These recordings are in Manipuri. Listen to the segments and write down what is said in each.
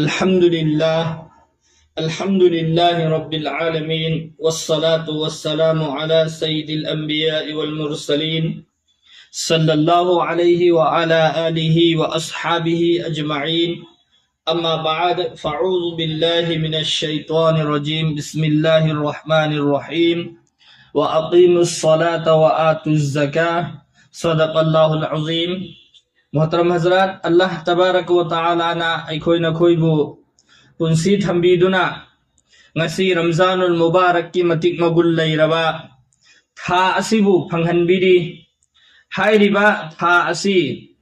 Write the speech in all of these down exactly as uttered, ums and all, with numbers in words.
الحمد لله. الحمد لله رب العالمين، والصلاة والسلام على سيد الأنبياء والمرسلين، صلى الله عليه وعلى آله وأصحابه أجمعين. أما بعد، فأعوذ بالله من الشيطان الرجيم. بسم الله الرحمن الرحيم. وأقيموا الصلاة وآتوا الزكاة. صدق الله العظيم. ꯃꯣꯍꯇꯔꯝ ꯍꯖꯔꯥꯠ, ꯑꯜꯂꯥꯍ ꯇꯕꯥꯔꯛ ꯋꯥ ꯇꯥꯂꯥꯅ ꯑꯩꯈꯣꯏ ꯅꯈꯣꯏꯕꯨ ꯄꯨꯟꯁꯤ ꯊꯝꯕꯤꯗꯨꯅ ꯉꯁꯤ ꯔꯝꯖꯥꯅꯨꯜ ꯃꯨꯕꯥꯔꯛꯀꯤ ꯃꯇꯤꯛ ꯃꯒꯨꯟ ꯂꯩꯔꯕ ꯊꯥ ꯑꯁꯤꯕꯨ ꯐꯪꯍꯟꯕꯤꯔꯤ꯫ ꯍꯥꯏꯔꯤꯕ ꯊꯥ ꯑꯁꯤ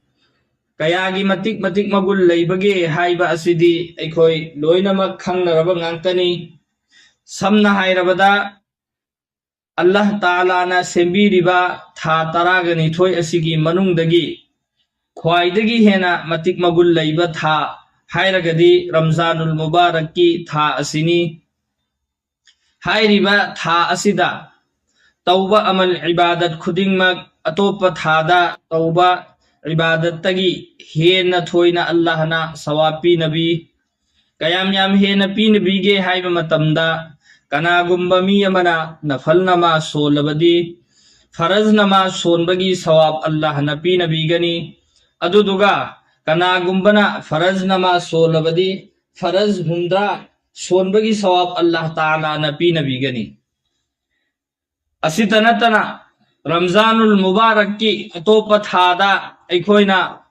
ꯀꯌꯥꯒꯤ ꯃꯇꯤꯛ ꯃꯇꯤꯛ ꯃꯒꯨꯟ ꯂꯩꯕꯒꯦ ꯍꯥꯏꯕ ꯑꯁꯤꯗꯤ ꯑꯩꯈꯣꯏ ꯂꯣꯏꯅꯃꯛ ꯈꯪꯅꯔꯕ ꯉꯥꯛꯇꯅꯤ꯫ ꯁꯝꯅ ꯍꯥꯏꯔꯕꯗ, ꯑꯜꯂꯥꯍ ꯇꯥꯂꯥꯅ ꯁꯦꯝꯕꯤꯔꯤꯕ ꯊꯥ ꯇꯔꯥꯒ ꯅꯤꯊꯣꯏ ꯑꯁꯤꯒꯤ ꯃꯅꯨꯡꯗꯒꯤ ꯈ꯭ꯋꯥꯏꯗꯒꯤ ꯍꯦꯟꯅ ꯃꯇꯤꯛ ꯃꯒꯨꯟ ꯂꯩꯕ ꯊꯥ ꯍꯥꯏꯔꯒꯗꯤ ꯔꯝꯖꯥꯅꯨꯜ ꯃꯨꯕꯥꯔꯛꯀꯤ ꯊꯥ ꯑꯁꯤꯅꯤ꯫ ꯍꯥꯏꯔꯤꯕ ꯊꯥ ꯑꯁꯤꯗ ꯇꯧꯕ ꯑꯃꯜ ꯏꯕꯥꯗꯠ ꯈꯨꯗꯤꯡꯃꯛ ꯑꯇꯣꯞꯄ ꯊꯥꯗ ꯇꯧꯕ ꯏꯕꯥꯗꯠꯇꯒꯤ ꯍꯦꯟꯅ ꯊꯣꯏꯅ ꯑꯜꯂꯥꯍꯅ ꯁꯋꯥꯕ ꯄꯤꯅꯕꯤ꯫ ꯀꯌꯥꯝ ꯌꯥꯝ ꯍꯦꯟꯅ ꯄꯤꯅꯕꯤꯒꯦ ꯍꯥꯏꯕ ꯃꯇꯝꯗ, ꯀꯅꯥꯒꯨꯝꯕ ꯃꯤ ꯑꯃꯅ ꯅꯐꯜ ꯅꯃꯥꯖ ꯁꯣꯜꯂꯕꯗꯤ, ꯐꯔꯖ ꯅꯃꯥꯖ ꯁꯣꯟꯕꯒꯤ ꯁꯋꯥꯕ ꯑꯜꯂꯥꯍꯅ ꯄꯤꯅꯕꯤꯒꯅꯤ꯫ ꯑꯗꯨꯗꯨꯒ ꯀꯅꯥꯒꯨꯝꯕꯅ ꯐꯔꯖ ꯅꯃꯥꯖ ꯁꯣꯜꯂꯕꯗꯤ, ꯐꯔꯖ ꯍꯨꯝꯗ꯭ꯔꯥ ꯁꯣꯟꯕꯒꯤ ꯁꯋꯥꯕ ꯑꯜꯂꯥꯍ ꯇꯥꯂꯥꯅ ꯄꯤꯅꯕꯤꯒꯅꯤ꯫ ꯑꯁꯤꯇ ꯅꯠꯇꯅ, ꯔꯝꯖꯥꯅꯨꯜ ꯃꯨꯕꯥꯔꯛꯀꯤ ꯑꯇꯣꯞꯄ ꯊꯥꯗ ꯑꯩꯈꯣꯏꯅ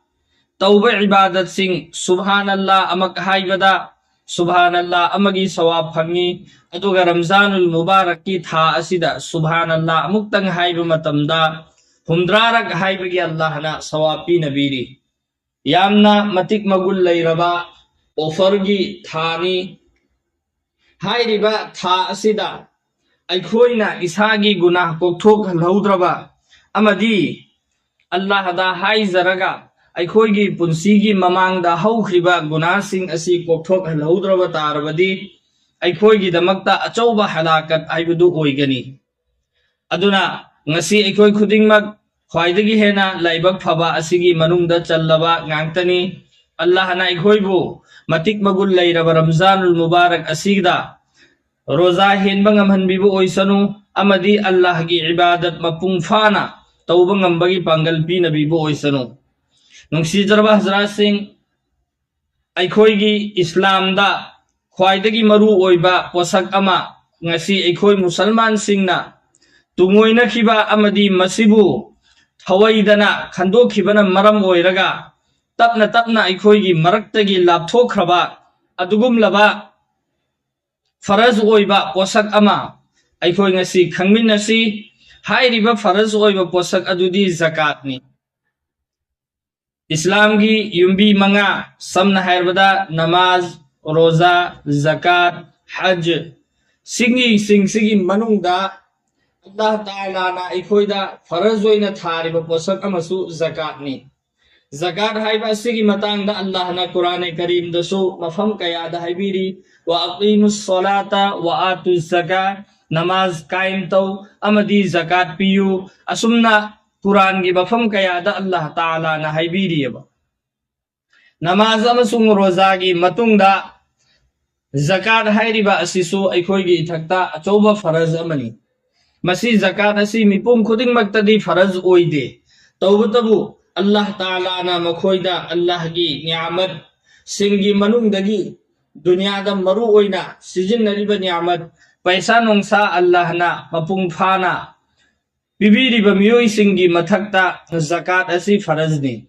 ꯇꯧꯕ ꯏꯕꯥꯗꯠꯁꯤꯡ, ꯁꯨꯕꯍꯥꯅꯜꯂꯥ ꯑꯃꯛ ꯍꯥꯏꯕꯗ ꯁꯨꯕꯍꯥꯅꯜꯂꯥ ꯑꯃꯒꯤ ꯁꯋꯥꯕ ꯐꯪꯉꯤ꯫ ꯑꯗꯨꯒ ꯔꯝꯖꯥꯅꯨꯜ ꯃꯨꯕꯥꯔꯛꯀꯤ ꯊꯥ ꯑꯁꯤꯗ ꯁꯨꯕꯍꯥꯅꯜꯂꯥ ꯑꯃꯨꯛꯇꯪ ꯍꯥꯏꯕ ꯃꯇꯝꯗ ꯍꯨꯝꯗ꯭ꯔꯥꯔꯛ ꯍꯥꯏꯕꯒꯤ ꯑꯜꯂꯥꯍꯅ ꯁꯋꯥꯕ ꯄꯤꯅꯕꯤꯔꯤ꯫ ꯌꯥꯝꯅ ꯃꯇꯤꯛ ꯃꯒꯨꯟ ꯂꯩꯔꯕ ꯑꯣꯐꯔꯒꯤ ꯊꯥꯅꯤ꯫ ꯍꯥꯏꯔꯤꯕ ꯊꯥ ꯑꯁꯤꯗ ꯑꯩꯈꯣꯏꯅ ꯏꯁꯥꯒꯤ ꯒꯨꯅꯥꯍ ꯀꯣꯛꯊꯣꯛꯍꯜꯍꯧꯗ꯭ꯔꯕ ꯑꯃꯗꯤ ꯑꯜꯂꯥꯍꯗ ꯍꯥꯏꯖꯔꯒ ꯑꯩꯈꯣꯏꯒꯤ ꯄꯨꯟꯁꯤꯒꯤ ꯃꯃꯥꯡꯗ ꯍꯧꯈ꯭ꯔꯤꯕ ꯒꯨꯅꯥꯍꯁꯤꯡ ꯑꯁꯤ ꯀꯣꯛꯊꯣꯛꯍꯜꯍꯧꯗ꯭ꯔꯕ ꯇꯥꯔꯕꯗꯤ, ꯑꯩꯈꯣꯏꯒꯤꯗꯃꯛꯇ ꯑꯆꯧꯕ ꯍꯂꯥꯀꯠ ꯍꯥꯏꯕꯗꯨ ꯑꯣꯏꯒꯅꯤ꯫ ꯑꯗꯨꯅ ꯉꯁꯤ ꯑꯩꯈꯣꯏ ꯈꯨꯗꯤꯡꯃꯛ ꯈ꯭ꯋꯥꯏꯗꯒꯤ ꯍꯦꯟꯅ ꯂꯥꯏꯕꯛ ꯐꯕ ꯑꯁꯤꯒꯤ ꯃꯅꯨꯡꯗ ꯆꯜꯂꯕ ꯉꯥꯛꯇꯅꯤ꯫ ꯑꯜꯂꯥꯍꯅ ꯑꯩꯈꯣꯏꯕꯨ ꯃꯇꯤꯛ ꯃꯒꯨꯟ ꯂꯩꯔꯕ ꯔꯝꯖꯥꯅꯨꯜ ꯃꯨꯕꯥꯔꯛ ꯑꯁꯤꯗ ꯔꯣꯖꯥ ꯍꯦꯟꯕ ꯉꯝꯍꯟꯕꯤꯕ ꯑꯣꯏꯁꯅꯨ, ꯑꯃꯗꯤ ꯑꯜꯂꯥꯍꯒꯤ ꯏꯕꯥꯗꯠ ꯃꯄꯨꯡ ꯐꯥꯅ ꯇꯧꯕ ꯉꯝꯕꯒꯤ ꯄꯥꯡꯒꯜ ꯄꯤꯅꯕꯤꯕ ꯑꯣꯏꯁꯅꯨ꯫ ꯅꯨꯡꯁꯤꯖꯔꯕ ꯍꯖꯔꯥꯠꯁꯤꯡ, ꯑꯩꯈꯣꯏꯒꯤ ꯏꯁꯂꯥꯝꯗ ꯈ꯭ꯋꯥꯏꯗꯒꯤ ꯃꯔꯨ ꯑꯣꯏꯕ ꯄꯣꯠꯁꯛ ꯑꯃ ꯉꯁꯤ ꯑꯩꯈꯣꯏ ꯃꯨꯁꯜꯃꯥꯟꯁꯤꯡꯅ ꯇꯨꯡꯑꯣꯏꯅꯈꯤꯕ ꯑꯃꯗꯤ ꯃꯁꯤꯕꯨ ꯊꯋꯥꯏꯗꯅ ꯈꯟꯗꯣꯛꯈꯤꯕꯅ ꯃꯔꯝ ꯑꯣꯏꯔꯒ ꯇꯞꯅ ꯇꯞꯅ ꯑꯩꯈꯣꯏꯒꯤ ꯃꯔꯛꯇꯒꯤ ꯂꯥꯞꯊꯣꯛꯈ꯭ꯔꯕ ꯑꯗꯨꯒꯨꯝꯂꯕ ꯐꯔꯖ ꯑꯣꯏꯕ ꯄꯣꯠꯁꯛ ꯑꯃ ꯑꯩꯈꯣꯏ ꯉꯁꯤ ꯈꯪꯃꯤꯟꯅꯁꯤ꯫ ꯍꯥꯏꯔꯤꯕ ꯐꯔꯖ ꯑꯣꯏꯕ ꯄꯣꯠꯁꯛ ꯑꯗꯨꯗꯤ ꯖꯀꯥꯠꯅꯤ꯫ ꯏꯁꯂꯥꯝꯒꯤ ꯌꯨꯝꯕꯤ ꯃꯉꯥ, ꯁꯝꯅ ꯍꯥꯏꯔꯕꯗ ꯅꯃꯥꯖ, ꯔꯣꯖꯥ, ꯖꯀꯥꯠ, ꯍꯖ, ꯁꯤꯡꯒꯤꯁꯤꯡꯁꯤꯒꯤ ꯃꯅꯨꯡꯗ ꯑꯜꯂꯥꯍ ꯇꯥꯂꯥꯅ ꯑꯩꯈꯣꯏꯗ ꯐꯔꯖ ꯑꯣꯏꯅ ꯊꯥꯔꯤꯕ ꯄꯣꯠꯁꯛ ꯑꯃꯁꯨ ꯖꯀꯥꯠꯅꯤ꯫ ꯖꯀꯥꯠ ꯍꯥꯏꯕ ꯑꯁꯤꯒꯤ ꯃꯇꯥꯡꯗ ꯑꯜꯂꯥꯍꯅ ꯀꯨꯔꯥꯟ ꯀꯔꯤꯝꯗꯁꯨ ꯃꯐꯝ ꯀꯌꯥꯗ ꯍꯥꯏꯕꯤꯔꯤ, "ꯋꯥ ꯑꯀꯤꯃꯨꯁ ꯁꯣꯂꯥꯇ ꯋꯥ ꯑꯥꯇꯨ ꯖꯀꯥ", ꯅꯃꯥꯖ ꯀꯥꯏꯝ ꯇꯧ ꯑꯃꯗꯤ ꯖꯀꯥꯠ ꯄꯤꯌꯨ꯫ ꯑꯁꯨꯝꯅ ꯀꯨꯔꯥꯟꯒꯤ ꯃꯐꯝ ꯀꯌꯥꯗ ꯑꯜꯂꯥꯍ ꯇꯥꯂꯥꯅ ꯍꯥꯏꯕꯤꯔꯤꯑꯕ꯫ ꯅꯃꯥꯖ ꯑꯃꯁꯨꯡ ꯔꯣꯖꯥꯒꯤ ꯃꯇꯨꯡꯗ ꯖꯀꯥꯠ ꯍꯥꯏꯔꯤꯕ ꯑꯁꯤꯁꯨ ꯑꯩꯈꯣꯏꯒꯤ ꯏꯊꯛꯇ ꯑꯆꯧꯕ ꯐꯔꯖ ꯑꯃꯅꯤ꯫ ꯃꯁꯤ ꯖꯀꯥꯠ ꯑꯁꯤ ꯃꯤꯄꯨꯝ ꯈꯨꯗꯤꯡꯃꯛꯇꯗꯤ ꯐꯔꯖ ꯑꯣꯏꯗꯦ꯫ ꯇꯧꯕꯇꯕꯨ ꯑꯜꯂꯥꯍ ꯇꯥꯂꯥꯅ ꯃꯈꯣꯏꯗ ꯑꯜꯂꯥꯍꯒꯤ ꯅꯤꯌꯥꯃꯠꯁꯤꯡꯒꯤ ꯃꯅꯨꯡꯗꯒꯤ ꯗꯨꯅꯤꯌꯥꯗ ꯃꯔꯨ ꯑꯣꯏꯅ ꯁꯤꯖꯤꯟꯅꯔꯤꯕ ꯅꯤꯌꯥꯃꯠ, ꯄꯩꯁꯥ ꯅꯨꯡꯁꯥ ꯑꯜꯂꯥꯍꯅ ꯃꯄꯨꯡ ꯐꯥꯅ ꯄꯤꯕꯤꯔꯤꯕ ꯃꯤꯑꯣꯏꯁꯤꯡꯒꯤ ꯃꯊꯛꯇ ꯖꯀꯥꯠ ꯑꯁꯤ ꯐꯔꯖꯅꯤ꯫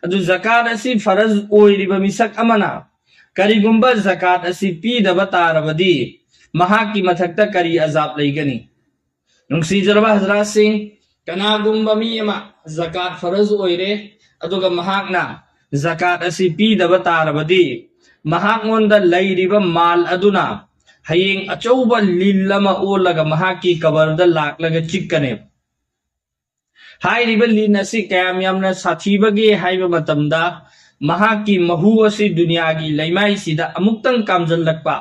ꯑꯗꯨ ꯖꯀꯥꯠ ꯑꯁꯤ ꯐꯔꯖ ꯑꯣꯏꯔꯤꯕ ꯃꯤꯁꯛ ꯑꯃꯅ ꯀꯔꯤꯒꯨꯝꯕ ꯖꯀꯥꯠ ꯑꯁꯤ ꯄꯤꯗꯕ ꯇꯥꯔꯕꯗꯤ ꯃꯍꯥꯛꯀꯤ ꯃꯊꯛꯇ ꯀꯔꯤ ꯑꯖꯥꯕ ꯂꯩꯒꯅꯤ? ꯅꯨꯡꯁꯤꯖꯔꯕ ꯍꯖꯔꯥꯠꯁꯤꯡ, ꯀꯅꯥꯒꯨꯝꯕ ꯃꯤ ꯑꯃ ꯖꯀꯥꯠ ꯐꯔꯖ ꯑꯣꯏꯔꯦ, ꯑꯗꯨꯒ ꯃꯍꯥꯛꯅ ꯖꯀꯥꯠ ꯑꯁꯤ ꯄꯤꯗꯕ ꯇꯥꯔꯕꯗꯤ ꯃꯍꯥꯛꯉꯣꯟꯗ ꯂꯩꯔꯤꯕ ꯃꯥꯜ ꯑꯗꯨꯅ ꯍꯌꯦꯡ ꯑꯆꯧꯕ ꯂꯤꯟ ꯑꯃ ꯑꯣꯜꯂꯒ ꯃꯍꯥꯛꯀꯤ ꯀꯕꯔꯗ ꯂꯥꯛꯂꯒ ꯆꯤꯛꯀꯅꯦꯕ꯫ ꯍꯥꯏꯔꯤꯕ ꯂꯤꯟ ꯑꯁꯤ ꯀꯌꯥꯝ ꯌꯥꯝꯅ ꯁꯥꯊꯤꯕꯒꯦ ꯍꯥꯏꯕ ꯃꯇꯝꯗ, ꯃꯍꯥꯛꯀꯤ ꯃꯍꯨ ꯑꯁꯤ ꯗꯨꯅꯤꯌꯥꯒꯤ ꯂꯩꯃꯥꯏꯁꯤꯗ ꯑꯃꯨꯛꯇꯪ ꯀꯥꯝꯖꯜꯂꯛꯄ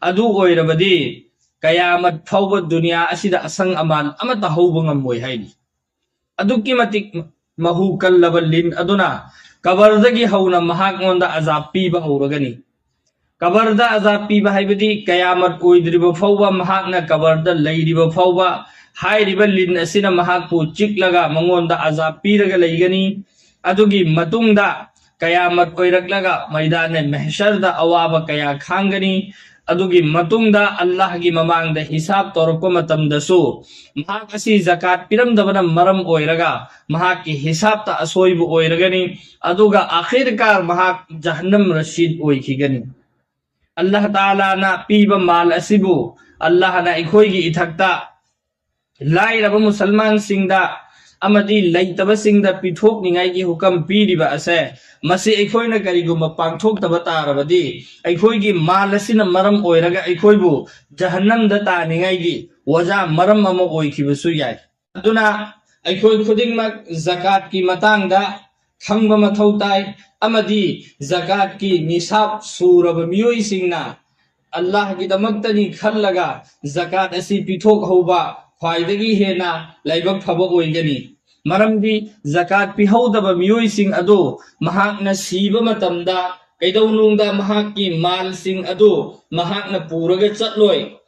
ꯑꯗꯨ ꯑꯣꯏꯔꯕꯗꯤ, ꯀꯌꯥꯃꯠ ꯐꯥꯎꯕ ꯗꯨꯅꯤꯌꯥ ꯑꯁꯤꯗ ꯑꯁꯪ ꯑꯃꯥꯟ ꯑꯃꯠꯇ ꯍꯧꯕ ꯉꯝꯃꯣꯏ ꯍꯥꯏꯔꯤ꯫ ꯑꯗꯨꯛꯀꯤ ꯃꯇꯤꯛ ꯃꯍꯨ ꯀꯜꯂꯕ ꯂꯤꯟ ꯑꯗꯨꯅ ꯀꯕꯔꯗꯒꯤ ꯍꯧꯅ ꯃꯍꯥꯛꯉꯣꯟꯗ ꯑꯖꯥꯕ ꯄꯤꯕ ꯍꯧꯔꯒꯅꯤ꯫ ꯀꯕꯔꯗ ꯑꯖꯥꯕ ꯄꯤꯕ ꯍꯥꯏꯕꯗꯤ ꯀꯌꯥꯃꯠ ꯑꯣꯏꯗ꯭ꯔꯤꯕ ꯐꯥꯎꯕ, ꯃꯍꯥꯛꯅ ꯀꯕꯔꯗ ꯂꯩꯔꯤꯕ ꯐꯥꯎꯕ, ꯍꯥꯏꯔꯤꯕ ꯂꯤꯟ ꯑꯁꯤꯅ ꯃꯍꯥꯛꯄꯨ ꯆꯤꯛꯂꯒ ꯃꯉꯣꯟꯗ ꯑꯖꯥꯕ ꯄꯤꯔꯒ ꯂꯩꯒꯅꯤ꯫ ꯑꯗꯨꯒꯤ ꯃꯇꯨꯡꯗ ꯀꯌꯥꯃꯠ ꯑꯣꯏꯔꯛꯂꯒ ꯃꯩꯗꯥꯅꯦ ꯃꯍꯁꯔꯗ ꯑꯋꯥꯕ ꯀꯌꯥ ꯈꯥꯡꯒꯅꯤ꯫ ꯑꯗꯨꯒꯤ ꯃꯇꯨꯡꯗ ꯑꯜꯂꯥꯍꯒꯤ ꯃꯃꯥꯡꯗ ꯍꯤꯁꯥꯕ ꯇꯧꯔꯛꯄ ꯃꯇꯝꯗꯁꯨ ꯃꯍꯥꯛ ꯑꯁꯤ ꯖꯀꯥꯠ ꯄꯤꯔꯝꯗꯕꯅ ꯃꯔꯝ ꯑꯣꯏꯔꯒ ꯃꯍꯥꯛꯀꯤ ꯍꯤꯁꯥꯕꯇ ꯑꯁꯣꯏꯕ ꯑꯣꯏꯔꯒꯅꯤ꯫ ꯑꯗꯨꯒ ꯑꯈꯤꯔꯀꯥꯔ ꯃꯍꯥꯛ ꯖꯍꯟꯅꯝ ꯔꯁꯤꯗ ꯑꯣꯏꯈꯤꯒꯅꯤ꯫ ꯑꯜꯂꯥꯍ ꯇꯥꯂꯥꯅ ꯄꯤꯕ ꯃꯥꯜ ꯑꯁꯤꯕꯨ ꯑꯜꯂꯥꯍꯅ ꯑꯩꯈꯣꯏꯒꯤ ꯏꯊꯛꯇ ꯂꯥꯏꯔꯕ ꯃꯨꯁꯜꯃꯥꯟꯁꯤꯡꯗ ꯑꯃꯗꯤ ꯂꯩꯇꯕꯁꯤꯡꯗ ꯄꯤꯊꯣꯛꯅꯤꯡꯉꯥꯏꯒꯤ ꯍꯨꯀꯝ ꯄꯤꯔꯤꯕ ꯑꯁꯦ, ꯃꯁꯤ ꯑꯩꯈꯣꯏꯅ ꯀꯔꯤꯒꯨꯝꯕ ꯄꯥꯡꯊꯣꯛꯇꯕ ꯇꯥꯔꯕꯗꯤ, ꯑꯩꯈꯣꯏꯒꯤ ꯃꯥꯜ ꯑꯁꯤꯅ ꯃꯔꯝ ꯑꯣꯏꯔꯒ ꯑꯩꯈꯣꯏꯕꯨ ꯖꯍꯟꯅꯝꯗ ꯇꯥꯅꯤꯡꯉꯥꯏꯒꯤ ꯋꯥꯖꯥ ꯃꯔꯝ ꯑꯃ ꯑꯣꯏꯈꯤꯕꯁꯨ ꯌꯥꯏ꯫ ꯑꯗꯨꯅ ꯑꯩꯈꯣꯏ ꯈꯨꯗꯤꯡꯃꯛ ꯖꯀꯥꯠꯀꯤ ꯃꯇꯥꯡꯗ ꯈꯪꯕ ꯃꯊꯧ ꯇꯥꯏ, ꯑꯃꯗꯤ ꯖꯀꯥꯠꯀꯤ ꯅꯤꯁꯥꯕ ꯁꯨꯔꯕ ꯃꯤꯑꯣꯏꯁꯤꯡꯅ ꯑꯜꯂꯥꯍꯒꯤꯗꯃꯛꯇꯅꯤ ꯈꯜꯂꯒ ꯖꯀꯥꯠ ꯑꯁꯤ ꯄꯤꯊꯣꯛꯍꯧꯕ ꯈ꯭ꯋꯥꯏꯗꯒꯤ ꯍꯦꯟꯅ ꯂꯥꯏꯕꯛ ꯐꯕ ꯑꯣꯏꯒꯅꯤ꯫ ꯃꯔꯝꯗꯤ ꯖꯀꯥꯠ ꯄꯤꯍꯧꯗꯕ ꯃꯤꯑꯣꯏꯁꯤꯡ ꯑꯗꯨ ꯃꯍꯥꯛꯅ ꯁꯤꯕ ꯃꯇꯝꯗ ꯀꯩꯗꯧꯅꯨꯡꯗ ꯃꯍꯥꯛꯀꯤ ꯃꯥꯜꯁꯤꯡ ꯑꯗꯨ ꯃꯍꯥꯛꯅ ꯄꯨꯔꯒ ꯆꯠꯂꯣꯏ꯫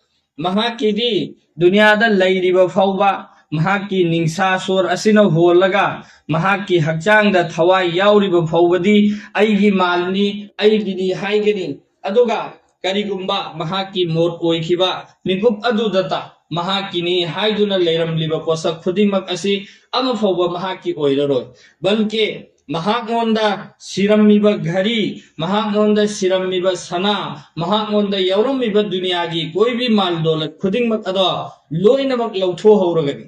ꯃꯍꯥꯛꯀꯤꯗꯤ ꯗꯨꯅꯤꯌꯥꯗ ꯂꯩꯔꯤꯕ ꯐꯥꯎꯕ ꯃꯍꯥꯛꯀꯤ ꯅꯤꯡꯁꯥ ꯁꯣꯔ ꯑꯁꯤꯅ ꯍꯣꯜꯂꯒ ꯃꯍꯥꯛꯀꯤ ꯍꯛꯆꯥꯡꯗ ꯊꯋꯥꯏ ꯌꯥꯎꯔꯤꯕ ꯐꯥꯎꯕꯗꯤ ꯑꯩꯒꯤ ꯃꯥꯜꯅꯤ, ꯑꯩꯒꯤꯅꯤ ꯍꯥꯏꯒꯅꯤ꯫ ꯑꯗꯨꯒ ꯀꯔꯤꯒꯨꯝꯕ ꯃꯍꯥꯛꯀꯤ ꯃꯣꯠ ꯑꯣꯏꯈꯤꯕ ꯃꯤꯀꯨꯞ ꯑꯗꯨꯗꯇ ꯃꯍꯥꯛꯀꯤꯅꯤ ꯍꯥꯏꯗꯨꯅ ꯂꯩꯔꯝꯂꯤꯕ ꯄꯣꯠꯁꯛ ꯈꯨꯗꯤꯡꯃꯛ ꯑꯁꯤ ꯑꯃ ꯐꯥꯎꯕ ꯃꯍꯥꯛꯀꯤ ꯑꯣꯏꯔꯔꯣꯏ꯫ ꯕꯜꯀꯤ ꯃꯍꯥꯛꯉꯣꯟꯗ ꯁꯤꯔꯝꯃꯤꯕ ꯘꯔꯤ, ꯃꯍꯥꯛꯉꯣꯟꯗ ꯁꯤꯔꯝꯃꯤꯕ ꯁꯅꯥ, ꯃꯍꯥꯛꯉꯣꯟꯗ ꯌꯥꯎꯔꯝꯃꯤꯕ ꯗꯨꯅꯤꯌꯥꯒꯤ ꯀꯣꯏꯕꯤ ꯃꯥꯜ ꯗꯣꯂꯠ ꯈꯨꯗꯤꯡꯃꯛ ꯑꯗꯣ ꯂꯣꯏꯅꯃꯛ ꯂꯧꯊꯣꯛꯍꯧꯔꯒꯅꯤ꯫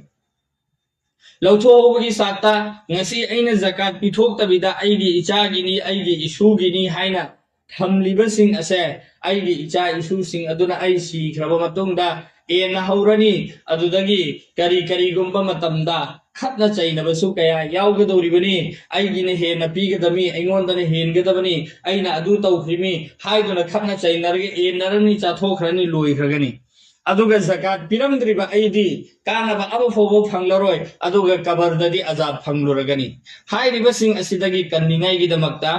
ꯂꯧꯊꯣꯛꯍꯧꯕꯒꯤ ꯆꯥꯛꯇ ꯉꯁꯤ ꯑꯩꯅ ꯖꯀꯥꯠ ꯄꯤꯊꯣꯛꯇꯕꯤꯗ ꯑꯩꯒꯤ ꯏꯆꯥꯒꯤꯅꯤ, ꯑꯩꯒꯤ ꯏꯁꯨꯒꯤꯅꯤ ꯍꯥꯏꯅ ꯊꯝꯂꯤꯕꯁꯤꯡ ꯑꯁꯦ ꯑꯩꯒꯤ ꯏꯆꯥ ꯏꯁꯨꯁꯤꯡ ꯑꯗꯨꯅ ꯑꯩ ꯁꯤꯈ꯭ꯔꯕ ꯃꯇꯨꯡꯗ ꯌꯦꯟꯅ ꯍꯧꯔꯅꯤ꯫ ꯑꯗꯨꯗꯒꯤ ꯀꯔꯤ ꯀꯔꯤꯒꯨꯝꯕ ꯃꯇꯝꯗ ꯈꯠꯅ ꯆꯩꯅꯕꯁꯨ ꯀꯌꯥ ꯌꯥꯎꯒꯗꯧꯔꯤꯕꯅꯤ꯫ "ꯑꯩꯒꯤꯅ ꯍꯦꯟꯅ ꯄꯤꯒꯗꯕꯅꯤ, ꯑꯩꯉꯣꯟꯗꯅ ꯍꯦꯟꯒꯗꯕꯅꯤ, ꯑꯩꯅ ꯑꯗꯨ ꯇꯧꯈ꯭ꯔꯤꯃꯤ" ꯍꯥꯏꯗꯨꯅ ꯈꯠꯅ ꯆꯩꯅꯔꯒ ꯌꯦꯟꯅꯔꯅꯤ, ꯆꯥꯊꯣꯛꯈ꯭ꯔꯅꯤ, ꯂꯣꯏꯈ꯭ꯔꯒꯅꯤ꯫ ꯑꯗꯨꯒ ꯖꯀꯥꯠ ꯄꯤꯔꯝꯗ꯭ꯔꯤꯕ ꯑꯩꯗꯤ ꯀꯥꯟꯅꯕ ꯑꯃ ꯐꯥꯎꯕ ꯐꯪꯂꯔꯣꯏ, ꯑꯗꯨꯒ ꯀꯕꯔꯗꯗꯤ ꯑꯖꯥꯕ ꯐꯪꯂꯨꯔꯒꯅꯤ꯫ ꯍꯥꯏꯔꯤꯕꯁꯤꯡ ꯑꯁꯤꯗꯒꯤ ꯀꯟꯅꯤꯡꯉꯥꯏꯒꯤꯗꯃꯛꯇ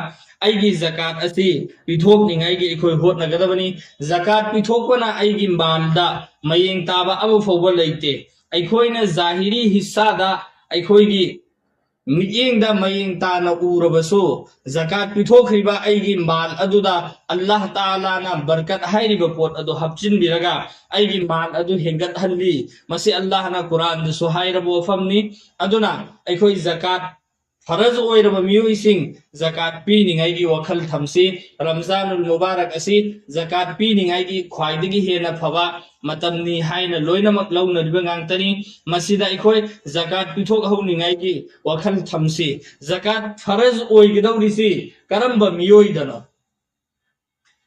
ꯑꯩꯒꯤ ꯖꯀꯥꯠ ꯑꯁꯤ ꯄꯤꯊꯣꯛꯅꯤꯡꯉꯥꯏꯒꯤ ꯑꯩꯈꯣꯏ ꯍꯣꯠꯅꯒꯗꯕꯅꯤ꯫ ꯖꯀꯥꯠ ꯄꯤꯊꯣꯛꯄꯅ ꯑꯩꯒꯤ ꯃꯥꯜꯗ ꯃꯌꯦꯡ ꯇꯥꯕ ꯑꯃ ꯐꯥꯎꯕ ꯂꯩꯇꯦ꯫ ꯑꯩꯈꯣꯏꯅ ꯖꯥꯍꯤꯔꯤ ꯍꯤꯁꯥꯗ ꯑꯩꯈꯣꯏꯒꯤ ꯃꯤꯠꯌꯦꯡꯗ ꯃꯌꯦꯡ ꯇꯥꯅ ꯎꯔꯕꯁꯨ, ꯖꯀꯥꯠ ꯄꯤꯊꯣꯛꯈ꯭ꯔꯤꯕ ꯑꯩꯒꯤ ꯃꯥꯜ ꯑꯗꯨꯗ ꯑꯜꯂꯥꯍ ꯇꯥꯂꯥꯅ ꯕꯔꯀꯠ ꯍꯥꯏꯔꯤꯕ ꯄꯣꯠ ꯑꯗꯨ ꯍꯥꯞꯆꯤꯟꯕꯤꯔꯒ ꯑꯩꯒꯤ ꯃꯥꯜ ꯑꯗꯨ ꯍꯦꯟꯒꯠꯍꯜꯂꯤ꯫ ꯃꯁꯤ ꯑꯜꯂꯥꯍꯅ ꯀꯨꯔꯥꯟꯗꯁꯨ ꯍꯥꯏꯔꯕ ꯋꯥꯐꯝꯅꯤ꯫ ꯑꯗꯨꯅ ꯑꯩꯈꯣꯏ ꯖꯀꯥꯠ ꯐꯔꯖ ꯑꯣꯏꯔꯕ ꯃꯤꯑꯣꯏꯁꯤꯡ ꯖꯀꯥꯠ ꯄꯤꯅꯤꯡꯉꯥꯏꯒꯤ ꯋꯥꯈꯜ ꯊꯝꯁꯤ꯫ ꯔꯝꯖꯥꯅꯨꯜ ꯃꯨꯕꯥꯔꯛ ꯑꯁꯤ ꯖꯀꯥꯠ ꯄꯤꯅꯤꯡꯉꯥꯏꯒꯤ ꯈ꯭ꯋꯥꯏꯗꯒꯤ ꯍꯦꯟꯅ ꯐꯕ ꯃꯇꯝꯅꯤ ꯍꯥꯏꯅ ꯂꯣꯏꯅꯃꯛ ꯂꯧꯅꯔꯤꯕ ꯉꯥꯛꯇꯅꯤ꯫ ꯃꯁꯤꯗ ꯑꯩꯈꯣꯏ ꯖꯀꯥꯠ ꯄꯤꯊꯣꯛꯍꯧꯅꯤꯡꯉꯥꯏꯒꯤ ꯋꯥꯈꯜ ꯊꯝꯁꯤ꯫ ꯖꯀꯥꯠ ꯐꯔꯖ ꯑꯣꯏꯒꯗꯧꯔꯤꯁꯤ ꯀꯔꯝꯕ ꯃꯤꯑꯣꯏꯗꯅꯣ?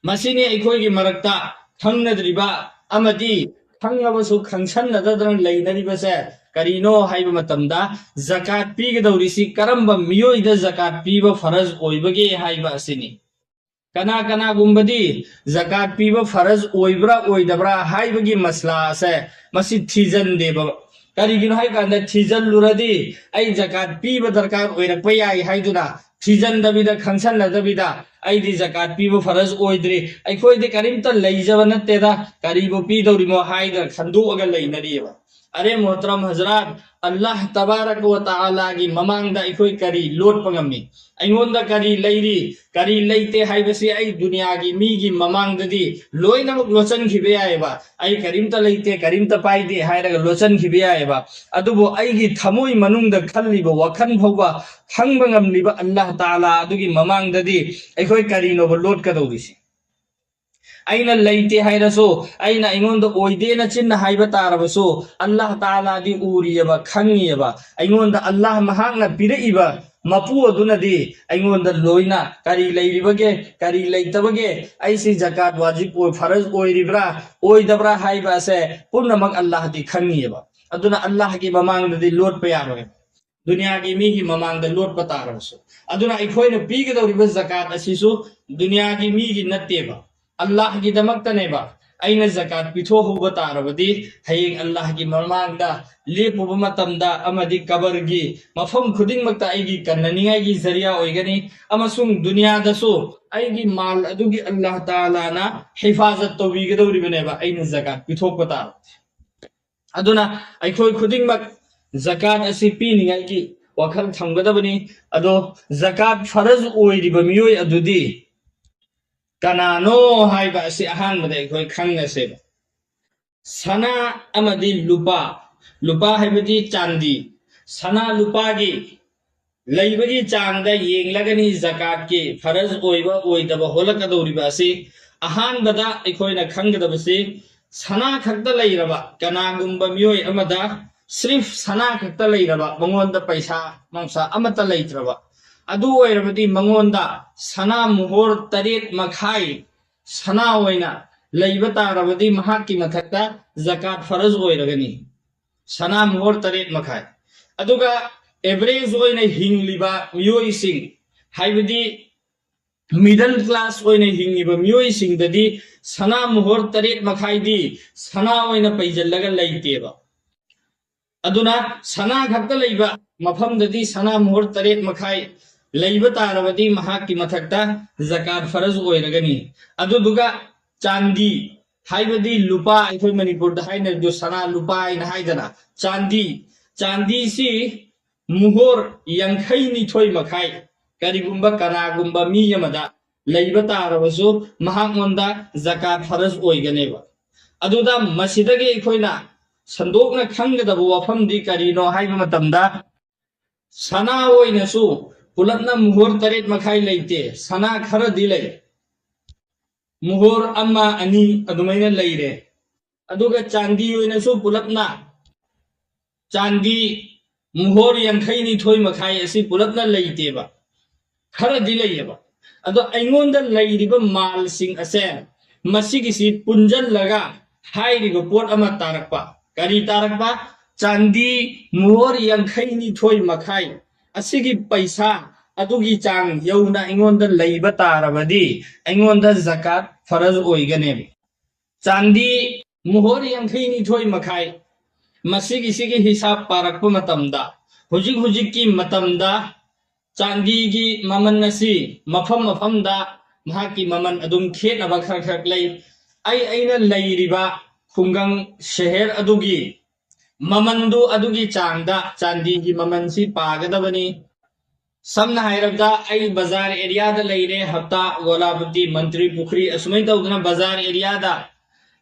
ꯃꯁꯤꯅꯤ ꯑꯩꯈꯣꯏꯒꯤ ꯃꯔꯛꯇ ꯈꯪꯅꯗ꯭ꯔꯤꯕ ꯑꯃꯗꯤ ꯈꯪꯉꯕꯁꯨ ꯈꯪꯁꯟꯅꯗꯗꯅ ꯂꯩꯅꯔꯤꯕꯁꯦ ꯀꯔꯤꯅꯣ ꯍꯥꯏꯕ ꯃꯇꯝꯗ, ꯖꯀꯥꯠ ꯄꯤꯒꯗꯧꯔꯤꯁꯤ ꯀꯔꯝꯕ ꯃꯤꯑꯣꯏꯗ ꯖꯀꯥꯠ ꯄꯤꯕ ꯐꯔꯖ ꯑꯣꯏꯕꯒꯦ ꯍꯥꯏꯕ ꯑꯁꯤꯅꯤ꯫ ꯀꯅꯥ ꯀꯅꯥꯒꯨꯝꯕꯗꯤ ꯖꯀꯥꯠ ꯄꯤꯕ ꯐꯔꯖ ꯑꯣꯏꯕ꯭ꯔꯥ ꯑꯣꯏꯗꯕ꯭ꯔꯥ ꯍꯥꯏꯕꯒꯤ ꯃꯁꯂꯥ ꯑꯁꯦ ꯃꯁꯤ ꯊꯤꯖꯟꯗꯦꯕ꯫ ꯀꯔꯤꯒꯤꯅꯣ ꯍꯥꯏ ꯀꯥꯟꯗ, ꯊꯤꯖꯜꯂꯨꯔꯗꯤ ꯑꯩ ꯖꯀꯥꯠ ꯄꯤꯕ ꯗꯔꯀꯥꯔ ꯑꯣꯏꯔꯛꯄ ꯌꯥꯏ ꯍꯥꯏꯗꯨꯅ ꯊꯤꯖꯟꯗꯕꯤꯗ, ꯈꯪꯁꯟꯅꯗꯕꯤꯗ, "ꯑꯩꯗꯤ ꯖꯀꯥꯠ ꯄꯤꯕ ꯐꯔꯖ ꯑꯣꯏꯗ꯭ꯔꯤ, ꯑꯩꯈꯣꯏꯗꯤ ꯀꯔꯤꯝꯇ ꯂꯩꯖꯕ ꯅꯠꯇꯦꯗ, ꯀꯔꯤꯕꯨ ꯄꯤꯗꯧꯔꯤꯃꯣ?" ꯍꯥꯏꯗꯅ ꯈꯟꯗꯣꯛꯑꯒ ꯂꯩꯅꯔꯤꯑꯕ꯫ ꯑꯔꯦ ꯃꯣꯍꯇꯔꯝ ꯍꯖꯔꯥꯠ, ꯑꯜꯂꯥꯍ ꯇꯕꯥꯔꯛ ꯋ ꯇꯥꯂꯥꯒꯤ ꯃꯃꯥꯡꯗ ꯑꯩꯈꯣꯏ ꯀꯔꯤ ꯂꯣꯠꯄ ꯉꯝꯃꯤ? ꯑꯩꯉꯣꯟꯗ ꯀꯔꯤ ꯂꯩꯔꯤ, ꯀꯔꯤ ꯂꯩꯇꯦ ꯍꯥꯏꯕꯁꯤ ꯑꯩ ꯗꯨꯅꯤꯌꯥꯒꯤ ꯃꯤꯒꯤ ꯃꯃꯥꯡꯗꯗꯤ ꯂꯣꯏꯅꯃꯛ ꯂꯣꯠꯁꯤꯟꯈꯤꯕ ꯌꯥꯏꯑꯕ꯫ "ꯑꯩ ꯀꯔꯤꯝꯇ ꯂꯩꯇꯦ, ꯀꯔꯤꯝꯇ ꯄꯥꯏꯗꯦ" ꯍꯥꯏꯔꯒ ꯂꯣꯠꯁꯤꯟꯈꯤꯕ ꯌꯥꯏꯑꯕ꯫ ꯑꯗꯨꯕꯨ ꯑꯩꯒꯤ ꯊꯃꯣꯏ ꯃꯅꯨꯡꯗ ꯈꯜꯂꯤꯕ ꯋꯥꯈꯜ ꯐꯥꯎꯕ ꯈꯪꯕ ꯉꯝꯂꯤꯕ ꯑꯜꯂꯥꯍ ꯇꯥꯂꯥ ꯑꯗꯨꯒꯤ ꯃꯃꯥꯡꯗꯗꯤ ꯑꯩꯈꯣꯏ ꯀꯔꯤꯅꯣꯕ ꯂꯣꯠꯀꯗꯧꯔꯤꯁꯤ? ꯑꯩꯅ ꯂꯩꯇꯦ ꯍꯥꯏꯔꯁꯨ, ꯑꯩꯅ ꯑꯩꯉꯣꯟꯗ ꯑꯣꯏꯗꯦꯅ ꯆꯤꯟꯅ ꯍꯥꯏꯕ ꯇꯥꯔꯕꯁꯨ, ꯑꯜꯂꯥꯍ ꯇꯥꯂꯥꯗꯤ ꯎꯔꯤꯑꯕ, ꯈꯪꯉꯤꯑꯕ꯫ ꯑꯩꯉꯣꯟꯗ ꯑꯜꯂꯥꯍ ꯃꯍꯥꯛꯅ ꯄꯤꯔꯛꯏꯕ ꯃꯄꯨ ꯑꯗꯨꯅꯗꯤ ꯑꯩꯉꯣꯟꯗ ꯂꯣꯏꯅ ꯀꯔꯤ ꯂꯩꯔꯤꯕꯒꯦ, ꯀꯔꯤ ꯂꯩꯇꯕꯒꯦ, ꯑꯩꯁꯤ ꯖꯀꯥꯠ ꯋꯥꯖꯤꯕ ꯑꯣꯏ, ꯐꯔꯖ ꯑꯣꯏꯔꯤꯕ꯭ꯔꯥ, ꯑꯣꯏꯗꯕ꯭ꯔꯥ ꯍꯥꯏꯕ ꯑꯁꯦ ꯄꯨꯝꯅꯃꯛ ꯑꯜꯂꯥꯍꯗꯤ ꯈꯪꯉꯤꯑꯕ꯫ ꯑꯗꯨꯅ ꯑꯜꯂꯥꯍꯒꯤ ꯃꯃꯥꯡꯗꯗꯤ ꯂꯣꯠꯄ ꯌꯥꯔꯣꯏ꯫ ꯗꯨꯅꯤꯌꯥꯒꯤ ꯃꯤꯒꯤ ꯃꯃꯥꯡꯗ ꯂꯣꯠꯄ ꯇꯥꯔꯕꯁꯨ꯫ ꯑꯗꯨꯅ ꯑꯩꯈꯣꯏꯅ ꯄꯤꯒꯗꯧꯔꯤꯕ ꯖꯀꯥꯠ ꯑꯁꯤꯁꯨ ꯗꯨꯅꯤꯌꯥꯒꯤ ꯃꯤꯒꯤ ꯅꯠꯇꯦꯕ, ꯑꯜꯂꯥꯍꯒꯤꯗꯃꯛꯇꯅꯦꯕ꯫ ꯑꯩꯅ ꯖꯀꯥꯠ ꯄꯤꯊꯣꯛꯍꯧꯕ ꯇꯥꯔꯕꯗꯤ, ꯍꯌꯦꯡ ꯑꯜꯂꯥꯍꯒꯤ ꯃꯃꯥꯡꯗ ꯂꯦꯞꯄꯨꯕ ꯃꯇꯝꯗ ꯑꯃꯗꯤ ꯀꯕꯔꯒꯤ ꯃꯐꯝ ꯈꯨꯗꯤꯡꯃꯛꯇ ꯑꯩꯒꯤ ꯀꯟꯅꯅꯤꯡꯉꯥꯏꯒꯤ ꯖꯔꯤꯌꯥ ꯑꯣꯏꯒꯅꯤ, ꯑꯃꯁꯨꯡ ꯗꯨꯅꯤꯌꯥꯗꯁꯨ ꯑꯩꯒꯤ ꯃꯥꯜ ꯑꯗꯨꯒꯤ ꯑꯜꯂꯥꯍ ꯇꯥꯂꯥꯅ ꯍꯤꯐꯥꯖꯠ ꯇꯧꯕꯤꯒꯗꯧꯔꯤꯕꯅꯦꯕ, ꯑꯩꯅ ꯖꯀꯥꯠ ꯄꯤꯊꯣꯛꯄ ꯇꯥꯔꯕꯗꯤ꯫ ꯑꯗꯨꯅ ꯑꯩꯈꯣꯏ ꯈꯨꯗꯤꯡꯃꯛ ꯖꯀꯥꯠ ꯑꯁꯤ ꯄꯤꯅꯤꯡꯉꯥꯏꯒꯤ ꯋꯥꯈꯜ ꯊꯝꯒꯗꯕꯅꯤ꯫ ꯑꯗꯣ ꯖꯀꯥꯠ ꯐꯔꯖ ꯑꯣꯏꯔꯤꯕ ꯃꯤꯑꯣꯏ ꯑꯗꯨꯗꯤ ꯀꯅꯥꯅꯣ ꯍꯥꯏꯕ ꯑꯁꯤ ꯑꯍꯥꯟꯕꯗ ꯑꯩꯈꯣꯏ ꯈꯪꯅꯁꯦꯕ꯫ ꯁꯅꯥ ꯑꯃꯗꯤ ꯂꯨꯄꯥ, ꯂꯨꯄꯥ ꯍꯥꯏꯕꯗꯤ ꯆꯥꯟꯗꯤ, ꯁꯅꯥ ꯂꯨꯄꯥꯒꯤ ꯂꯩꯕꯒꯤ ꯆꯥꯡꯗ ꯌꯦꯡꯂꯒꯅꯤ ꯖꯀꯥꯠꯀꯤ ꯐꯔꯖ ꯑꯣꯏꯕ ꯑꯣꯏꯗꯕ ꯍꯣꯜꯂꯛꯀꯗꯧꯔꯤꯕ ꯑꯁꯤ꯫ ꯑꯍꯥꯟꯕꯗ ꯑꯩꯈꯣꯏꯅ ꯈꯪꯒꯗꯕꯁꯤ, ꯁꯅꯥ ꯈꯛꯇ ꯂꯩꯔꯕ ꯀꯅꯥꯒꯨꯝꯕ ꯃꯤꯑꯣꯏ ꯑꯃꯗ ꯁ꯭ꯔꯤꯐ ꯁꯅꯥ ꯈꯛꯇ ꯂꯩꯔꯕ, ꯃꯉꯣꯟꯗ ꯄꯩꯁꯥ ꯅꯨꯡꯁꯥ ꯑꯃꯠꯇ ꯂꯩꯇ꯭ꯔꯕ, ꯑꯗꯨ ꯑꯣꯏꯔꯕꯗꯤ ꯃꯉꯣꯟꯗ ꯁꯅꯥ ꯃꯣꯍꯣꯔ ꯇꯔꯦꯠ ꯃꯈꯥꯏ ꯁꯅꯥ ꯑꯣꯏꯅ ꯂꯩꯕ ꯇꯥꯔꯕꯗꯤ ꯃꯍꯥꯛꯀꯤ ꯃꯊꯛꯇ ꯖꯀꯥꯠ ꯐꯔꯖ ꯑꯣꯏꯔꯒꯅꯤ, ꯁꯅꯥ ꯃꯣꯍꯣꯔ ꯇꯔꯦꯠ ꯃꯈꯥꯏ꯫ ꯑꯗꯨꯒ ꯑꯦꯚꯔꯦꯖ ꯑꯣꯏꯅ ꯍꯤꯡꯂꯤꯕ ꯃꯤꯑꯣꯏꯁꯤꯡ, ꯍꯥꯏꯕꯗꯤ ꯃꯤꯗꯜ ꯀ꯭ꯂꯥꯁ ꯑꯣꯏꯅ ꯍꯤꯡꯉꯤꯕ ꯃꯤꯑꯣꯏꯁꯤꯡꯗꯗꯤ ꯁꯅꯥ ꯃꯣꯍꯣꯔ ꯇꯔꯦꯠ ꯃꯈꯥꯏꯗꯤ ꯁꯅꯥ ꯑꯣꯏꯅ ꯄꯩꯖꯜꯂꯒ ꯂꯩꯇꯦꯕ꯫ ꯑꯗꯨꯅ ꯁꯅꯥ ꯈꯛꯇ ꯂꯩꯕ ꯃꯐꯝꯗꯗꯤ ꯁꯅꯥ ꯃꯣꯍꯣꯔ ꯇꯔꯦꯠ ꯃꯈꯥꯏ ꯂꯩꯕ ꯇꯥꯔꯕꯗꯤ ꯃꯍꯥꯛꯀꯤ ꯃꯊꯛꯇ ꯖꯀꯥꯠ ꯐꯔꯖ ꯑꯣꯏꯔꯒꯅꯤ꯫ ꯑꯗꯨꯗꯨꯒ ꯆꯥꯟꯗꯤ ꯍꯥꯏꯕꯗꯤ ꯂꯨꯄꯥ, ꯑꯩꯈꯣꯏ ꯃꯅꯤꯄꯨꯔꯗ ꯍꯥꯏꯅꯔꯤꯗꯣ ꯁꯅꯥ ꯂꯨꯄꯥ ꯍꯥꯏꯅ ꯍꯥꯏꯗꯅ, ꯆꯥꯟꯗꯤ, ꯆꯥꯟꯗꯤꯁꯤ ꯃꯨꯍꯣꯔ ꯌꯥꯡꯈꯩ ꯅꯤꯊꯣꯏ ꯃꯈꯥꯏ ꯀꯔꯤꯒꯨꯝꯕ ꯀꯅꯥꯒꯨꯝꯕ ꯃꯤ ꯑꯃꯗ ꯂꯩꯕ ꯇꯥꯔꯕꯁꯨ ꯃꯍꯥꯛꯉꯣꯟꯗ ꯖꯀꯥꯠ ꯐꯔꯖ ꯑꯣꯏꯒꯅꯦꯕ꯫ ꯑꯗꯨꯗ ꯃꯁꯤꯗꯒꯤ ꯑꯩꯈꯣꯏꯅ ꯁꯟꯗꯣꯛꯅ ꯈꯪꯒꯗꯕ ꯋꯥꯐꯝꯗꯤ ꯀꯔꯤꯅꯣ ꯍꯥꯏꯕ ꯃꯇꯝꯗ, ꯁꯅꯥ ꯑꯣꯏꯅꯁꯨ ꯄꯨꯂꯞꯅ ꯃꯨꯍꯣꯔ ꯇꯔꯦꯠ ꯃꯈꯥꯏ ꯂꯩꯇꯦ, ꯁꯅꯥ ꯈꯔꯗꯤ ꯂꯩ, ꯃꯨꯍꯣꯔ ꯑꯃ ꯑꯅꯤ ꯑꯗꯨꯃꯥꯏꯅ ꯂꯩꯔꯦ꯫ ꯑꯗꯨꯒ ꯆꯥꯟꯗꯤ ꯑꯣꯏꯅꯁꯨ ꯄꯨꯂꯞꯅ ꯆꯥꯟꯗꯤ ꯃꯨꯍꯣꯔ ꯌꯥꯡꯈꯩ ꯅꯤꯊꯣꯏ ꯃꯈꯥꯏ ꯑꯁꯤ ꯄꯨꯂꯞꯅ ꯂꯩꯇꯦꯕ, ꯈꯔꯗꯤ ꯂꯩꯌꯦꯕ꯫ ꯑꯗꯣ ꯑꯩꯉꯣꯟꯗ ꯂꯩꯔꯤꯕ ꯃꯥꯜꯁꯤꯡ ꯑꯁꯦ, ꯃꯁꯤꯒꯤꯁꯤ ꯄꯨꯟꯖꯜꯂꯒ ꯍꯥꯏꯔꯤꯕ ꯄꯣꯠ ꯑꯃ ꯇꯥꯔꯛꯄ꯫ ꯀꯔꯤ ꯇꯥꯔꯛꯄ? ꯆꯥꯟꯗꯤ ꯃꯨꯍꯣꯔ ꯌꯥꯡꯈꯩ ꯅꯤꯊꯣꯏ ꯃꯈꯥꯏ ꯑꯁꯤꯒꯤ ꯄꯩꯁꯥ ꯑꯗꯨꯒꯤ ꯆꯥꯡ ꯌꯧꯅ ꯑꯩꯉꯣꯟꯗ ꯂꯩꯕ ꯇꯥꯔꯕꯗꯤ ꯑꯩꯉꯣꯟꯗ ꯖꯀꯥꯠ ꯐꯔꯖ ꯑꯣꯏꯒꯅꯦꯕ꯫ ꯆꯥꯟꯗꯤ ꯃꯣꯍꯣꯔ ꯌꯥꯡꯈꯩ ꯅꯤꯊꯣꯏ ꯃꯈꯥꯏ꯫ ꯃꯁꯤꯒꯤꯁꯤꯒꯤ ꯍꯤꯁꯥꯞ ꯄꯥꯔꯛꯄ ꯃꯇꯝꯗ, ꯍꯧꯖꯤꯛ ꯍꯧꯖꯤꯛꯀꯤ ꯃꯇꯝꯗ ꯆꯥꯟꯗꯤꯒꯤ ꯃꯃꯜ ꯑꯁꯤ ꯃꯐꯝ ꯃꯐꯝꯗ ꯃꯍꯥꯛꯀꯤ ꯃꯃꯜ ꯑꯗꯨꯝ ꯈꯦꯠꯅꯕ ꯈꯔ ꯈꯔ ꯂꯩ꯫ ꯑꯩ ꯑꯩꯅ ꯂꯩꯔꯤꯕ ꯈꯨꯡꯒꯪ ꯁꯍꯔ ꯑꯗꯨꯒꯤ ꯃꯃꯟꯗꯨ ꯑꯗꯨꯒꯤ ꯆꯥꯡꯗ ꯆꯥꯟꯗꯤꯒꯤ ꯃꯃꯜꯁꯤ ꯄꯥꯒꯗꯕꯅꯤ꯫ ꯁꯝꯅ ꯍꯥꯏꯔꯕꯗ, ꯑꯩ ꯕꯖꯥꯔ ꯑꯦꯔꯤꯌꯥꯗ ꯂꯩꯔꯦ, ꯍꯞꯇꯥ, ꯒꯣꯂꯥꯄꯇꯤ, ꯃꯟꯇ꯭ꯔꯤ ꯄꯨꯈ꯭ꯔꯤ, ꯑꯁꯨꯃꯥꯏꯅ ꯇꯧꯗꯅ ꯕꯖꯥꯔ ꯑꯦꯔꯤꯌꯥꯗ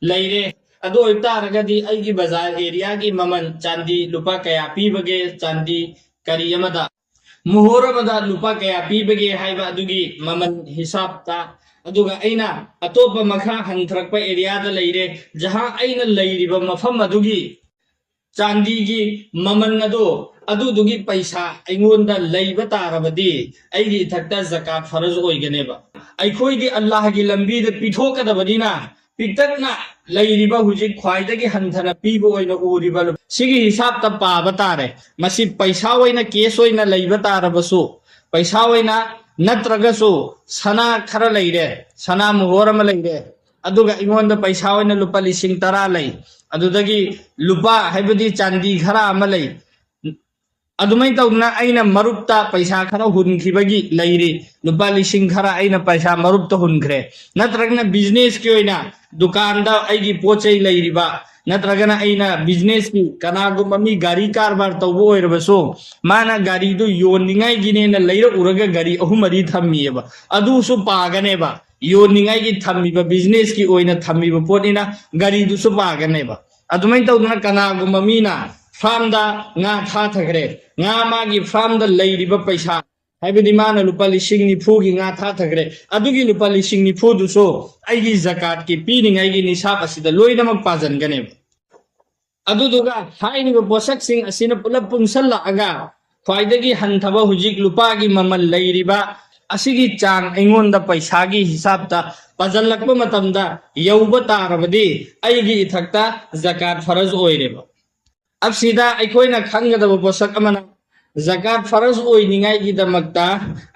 ꯂꯩꯔꯦ꯫ ꯑꯗꯨ ꯑꯣꯏꯕ ꯇꯥꯔꯒꯗꯤ ꯑꯩꯒꯤ ꯕꯖꯥꯔ ꯑꯦꯔꯤꯌꯥꯒꯤ ꯃꯃꯜ ꯆꯥꯟꯗꯤ ꯂꯨꯄꯥ ꯀꯌꯥ ꯄꯤꯕꯒꯦ, ꯆꯥꯟꯗꯤ ꯀꯔꯤ ꯑꯃꯗ, ꯃꯣꯍꯣꯔ ꯑꯃꯗ ꯂꯨꯄꯥ ꯀꯌꯥ ꯄꯤꯕꯒꯦ ꯍꯥꯏꯕ ꯑꯗꯨꯒꯤ ꯃꯃꯜ ꯍꯤꯁꯥꯞꯇ, ꯑꯗꯨꯒ ꯑꯩꯅ ꯑꯇꯣꯞꯄ ꯃꯈꯥ ꯍꯟꯊꯔꯛꯄ ꯑꯦꯔꯤꯌꯥꯗ ꯂꯩꯔꯦ, ꯖꯍꯥ ꯑꯩꯅ ꯂꯩꯔꯤꯕ ꯃꯐꯝ ꯑꯗꯨꯒꯤ ꯆꯥꯟꯗꯤꯒꯤ ꯃꯃꯜ ꯑꯗꯣ, ꯑꯗꯨꯗꯨꯒꯤ ꯄꯩꯁꯥ ꯑꯩꯉꯣꯟꯗ ꯂꯩꯕ ꯇꯥꯔꯕꯗꯤ ꯑꯩꯒꯤ ꯏꯊꯛꯇ ꯖꯀꯥꯠ ꯐꯔꯖ ꯑꯣꯏꯒꯅꯦꯕ꯫ ꯑꯩꯈꯣꯏꯗꯤ ꯑꯜꯂꯥꯍꯒꯤ ꯂꯝꯕꯤꯗ ꯄꯤꯊꯣꯛꯀꯗꯕꯅꯤꯅ ꯄꯤꯛꯇꯛꯅ ꯂꯩꯔꯤꯕ ꯍꯧꯖꯤꯛ ꯈ꯭ꯋꯥꯏꯗꯒꯤ ꯍꯟꯊꯅ ꯄꯤꯕ ꯑꯣꯏꯅ ꯎꯔꯤꯕ ꯂꯨ-, ꯁꯤꯒꯤ ꯍꯤꯁꯥꯞꯇ ꯄꯥꯕ ꯇꯥꯔꯦ꯫ ꯃꯁꯤ ꯄꯩꯁꯥ ꯑꯣꯏꯅ ꯀꯦꯁ ꯑꯣꯏꯅ ꯂꯩꯕ ꯇꯥꯔꯕꯁꯨ, ꯄꯩꯁꯥ ꯑꯣꯏꯅ ꯅꯠꯇ꯭ꯔꯒꯁꯨ ꯁꯅꯥ ꯈꯔ ꯂꯩꯔꯦ, ꯁꯅꯥ ꯃꯣꯍꯣꯔ ꯑꯃ ꯂꯩꯔꯦ, ꯑꯗꯨꯒ ꯑꯩꯉꯣꯟꯗ ꯄꯩꯁꯥ ꯑꯣꯏꯅ ꯂꯨꯄꯥ ꯂꯤꯁꯤꯡ ꯇꯔꯥ ꯂꯩ, ꯑꯗꯨꯗꯒꯤ ꯂꯨꯄꯥ ꯍꯥꯏꯕꯗꯤ ꯆꯥꯟꯗꯤ ꯈꯔ ꯑꯃ ꯂꯩ, ꯑꯗꯨꯃꯥꯏꯅ ꯇꯧꯗꯅ ꯑꯩꯅ ꯃꯔꯨꯞꯇ ꯄꯩꯁꯥ ꯈꯔ ꯍꯨꯟꯈꯤꯕꯒꯤ ꯂꯩꯔꯤ, ꯂꯨꯄꯥ ꯂꯤꯁꯤꯡ ꯈꯔ ꯑꯩꯅ ꯄꯩꯁꯥ ꯃꯔꯨꯞꯇ ꯍꯨꯟꯈ꯭ꯔꯦ꯫ ꯅꯠꯇ꯭ꯔꯒꯅ ꯕꯤꯖꯤꯅꯦꯁꯀꯤ ꯑꯣꯏꯅ ꯗꯨꯀꯥꯟꯗ ꯑꯩꯒꯤ ꯄꯣꯠ ꯆꯩ ꯂꯩꯔꯤꯕ, ꯅꯠꯇ꯭ꯔꯒꯅ ꯑꯩꯅ ꯕꯤꯖꯤꯅꯦꯁꯀꯤ ꯀꯅꯥꯒꯨꯝꯕ ꯃꯤ ꯒꯥꯔꯤ ꯀꯔꯕꯥꯔ ꯇꯧꯕ ꯑꯣꯏꯔꯕꯁꯨ, ꯃꯥꯅ ꯒꯥꯔꯤꯗꯨ ꯌꯣꯟꯅꯤꯡꯉꯥꯏꯒꯤꯅꯦꯅ ꯂꯩꯔꯛꯎꯔꯒ ꯒꯥꯔꯤ ꯑꯍꯨꯝ ꯃꯔꯤ ꯊꯝꯃꯤꯑꯕ, ꯑꯗꯨꯁꯨ ꯄꯥꯒꯅꯦꯕ꯫ ꯌꯣꯟꯅꯤꯡꯉꯥꯏꯒꯤ ꯊꯝꯃꯤꯕ, ꯕꯤꯖꯤꯅꯦꯁꯀꯤ ꯑꯣꯏꯅ ꯊꯝꯃꯤꯕ ꯄꯣꯠꯅꯤꯅ ꯒꯥꯔꯤꯗꯨꯁꯨ ꯄꯥꯒꯅꯦꯕ꯫ ꯑꯗꯨꯃꯥꯏꯅ ꯇꯧꯗꯅ ꯀꯅꯥꯒꯨꯝꯕ ꯃꯤꯅ ꯐꯥꯔꯝꯗ ꯉꯥ ꯊꯥꯊꯈ꯭ꯔꯦ, ꯉꯥ ꯃꯥꯒꯤ ꯐꯥꯔꯝꯗ ꯂꯩꯔꯤꯕ ꯄꯩꯁꯥ, ꯍꯥꯏꯕꯗꯤ ꯃꯥꯅ ꯂꯨꯄꯥ ꯂꯤꯁꯤꯡ ꯅꯤꯐꯨꯒꯤ ꯉꯥ ꯊꯥꯊꯈ꯭ꯔꯦ, ꯑꯗꯨꯒꯤ ꯂꯨꯄꯥ ꯂꯤꯁꯤꯡ ꯅꯤꯐꯨꯗꯨꯁꯨ ꯑꯩꯒꯤ ꯖꯀꯥꯠꯀꯤ ꯄꯤꯅꯤꯡꯉꯥꯏꯒꯤ ꯅꯤꯁꯥꯞ ꯑꯁꯤꯗ ꯂꯣꯏꯅꯃꯛ ꯄꯥꯖꯟꯒꯅꯦꯕ꯫ ꯑꯗꯨꯗꯨꯒ ꯍꯥꯏꯔꯤꯕ ꯄꯣꯠꯁꯛꯁꯤꯡ ꯑꯁꯤꯅ ꯄꯨꯂꯞ ꯄꯨꯟꯁꯜꯂꯛꯑꯒ ꯈ꯭ꯋꯥꯏꯗꯒꯤ ꯍꯟꯊꯕ ꯍꯧꯖꯤꯛ ꯂꯨꯄꯥꯒꯤ ꯃꯃꯜ ꯂꯩꯔꯤꯕ ꯑꯁꯤꯒꯤ ꯆꯥꯡ ꯑꯩꯉꯣꯟꯗ ꯄꯩꯁꯥꯒꯤ ꯍꯤꯁꯥꯞꯇ ꯄꯥꯖꯜꯂꯛꯄ ꯃꯇꯝꯗ ꯌꯧꯕ ꯇꯥꯔꯕꯗꯤ ꯑꯩꯒꯤ ꯏꯊꯛꯇ ꯖꯀꯥꯠ ꯐꯔꯖ ꯑꯣꯏꯔꯦꯕ꯫ ꯑꯁꯤꯗ ꯑꯩꯈꯣꯏꯅ ꯈꯪꯒꯗꯕ ꯄꯣꯠꯁꯛ ꯑꯃꯅ, ꯖꯀꯥꯠ ꯐꯔꯖ ꯑꯣꯏꯅꯤꯡꯉꯥꯏꯒꯤꯗꯃꯛꯇ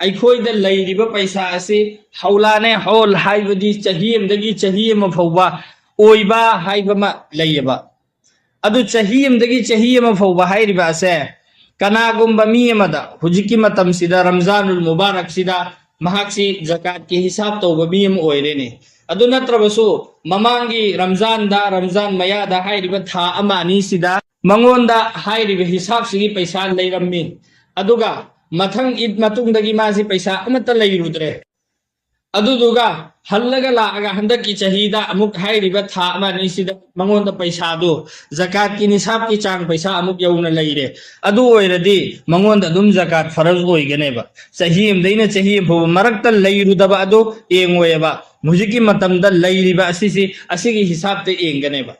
ꯑꯩꯈꯣꯏꯗ ꯂꯩꯔꯤꯕ ꯄꯩꯁꯥ ꯑꯁꯤ ꯍꯧꯂꯥꯅꯦ ꯍꯧꯜ ꯍꯥꯏꯕꯗꯤ ꯆꯍꯤ ꯑꯃꯗꯒꯤ ꯆꯍꯤ ꯑꯃ ꯐꯥꯎꯕ ꯑꯣꯏꯕ ꯍꯥꯏꯕ ꯑꯃ ꯂꯩꯌꯦꯕ꯫ ꯑꯗꯨ ꯆꯍꯤ ꯑꯃꯗꯒꯤ ꯆꯍꯤ ꯑꯃ ꯐꯥꯎꯕ ꯍꯥꯏꯔꯤꯕ ꯑꯁꯦ ꯀꯅꯥꯒꯨꯝꯕ ꯃꯤ ꯑꯃꯗ ꯍꯧꯖꯤꯛꯀꯤ ꯃꯇꯝꯁꯤꯗ ꯔꯝꯖꯥꯅꯨꯜ ꯃꯨꯕꯥꯔꯛꯁꯤꯗ ꯃꯍꯥꯛꯁꯤ ꯖꯀꯥꯠꯀꯤ ꯍꯤꯁꯥꯕ ꯇꯧꯕ ꯃꯤ ꯑꯃ ꯑꯣꯏꯔꯦꯅꯦ꯫ ꯑꯗꯨ ꯅꯠꯇ꯭ꯔꯕꯁꯨ ꯃꯃꯥꯡꯒꯤ ꯔꯝꯖꯥꯟꯗ, ꯔꯝꯖꯥꯟ ꯃꯌꯥꯗ ꯍꯥꯏꯔꯤꯕ ꯊꯥ ꯑꯃ ꯑꯅꯤꯁꯤꯗ ꯃꯉꯣꯟꯗ ꯍꯥꯏꯔꯤꯕ ꯍꯤꯁꯥꯕꯁꯤꯒꯤ ꯄꯩꯁꯥ ꯂꯩꯔꯝꯃꯤ, ꯑꯗꯨꯒ ꯃꯊꯪ ꯏꯗ ꯃꯇꯨꯡꯗꯒꯤ ꯃꯥꯁꯤ ꯄꯩꯁꯥ ꯑꯃꯠꯇ ꯂꯩꯔꯨꯗ꯭ꯔꯦ꯫ ꯑꯗꯨꯗꯨꯒ ꯍꯜꯂꯒ ꯂꯥꯛꯑꯒ ꯍꯟꯗꯛꯀꯤ ꯆꯍꯤꯗ ꯑꯃꯨꯛ ꯍꯥꯏꯔꯤꯕ ꯊꯥ ꯑꯃ ꯑꯅꯤꯁꯤꯗ ꯃꯉꯣꯟꯗ ꯄꯩꯁꯥꯗꯨ ꯖꯀꯥꯠꯀꯤ ꯅꯤꯁꯥꯕꯀꯤ ꯆꯥꯡ ꯄꯩꯁꯥ ꯑꯃꯨꯛ ꯌꯧꯅ ꯂꯩꯔꯦ꯫ ꯑꯗꯨ ꯑꯣꯏꯔꯗꯤ ꯃꯉꯣꯟꯗ ꯑꯗꯨꯝ ꯖꯀꯥꯠ ꯐꯔꯖ ꯑꯣꯏꯒꯅꯦꯕ꯫ ꯆꯍꯤ ꯑꯃꯗꯩꯅ ꯆꯍꯤ ꯑꯃ ꯐꯥꯎꯕ ꯃꯔꯛꯇ ꯂꯩꯔꯨꯗꯕ ꯑꯗꯨ ꯌꯦꯡꯉꯣꯏꯑꯕ꯫ ꯍꯧꯖꯤꯛꯀꯤ ꯃꯇꯝꯗ ꯂꯩꯔꯤꯕ ꯑꯁꯤꯁꯤ, ꯑꯁꯤꯒꯤ ꯍꯤꯁꯥꯕꯇ ꯌꯦꯡꯒꯅꯦꯕ꯫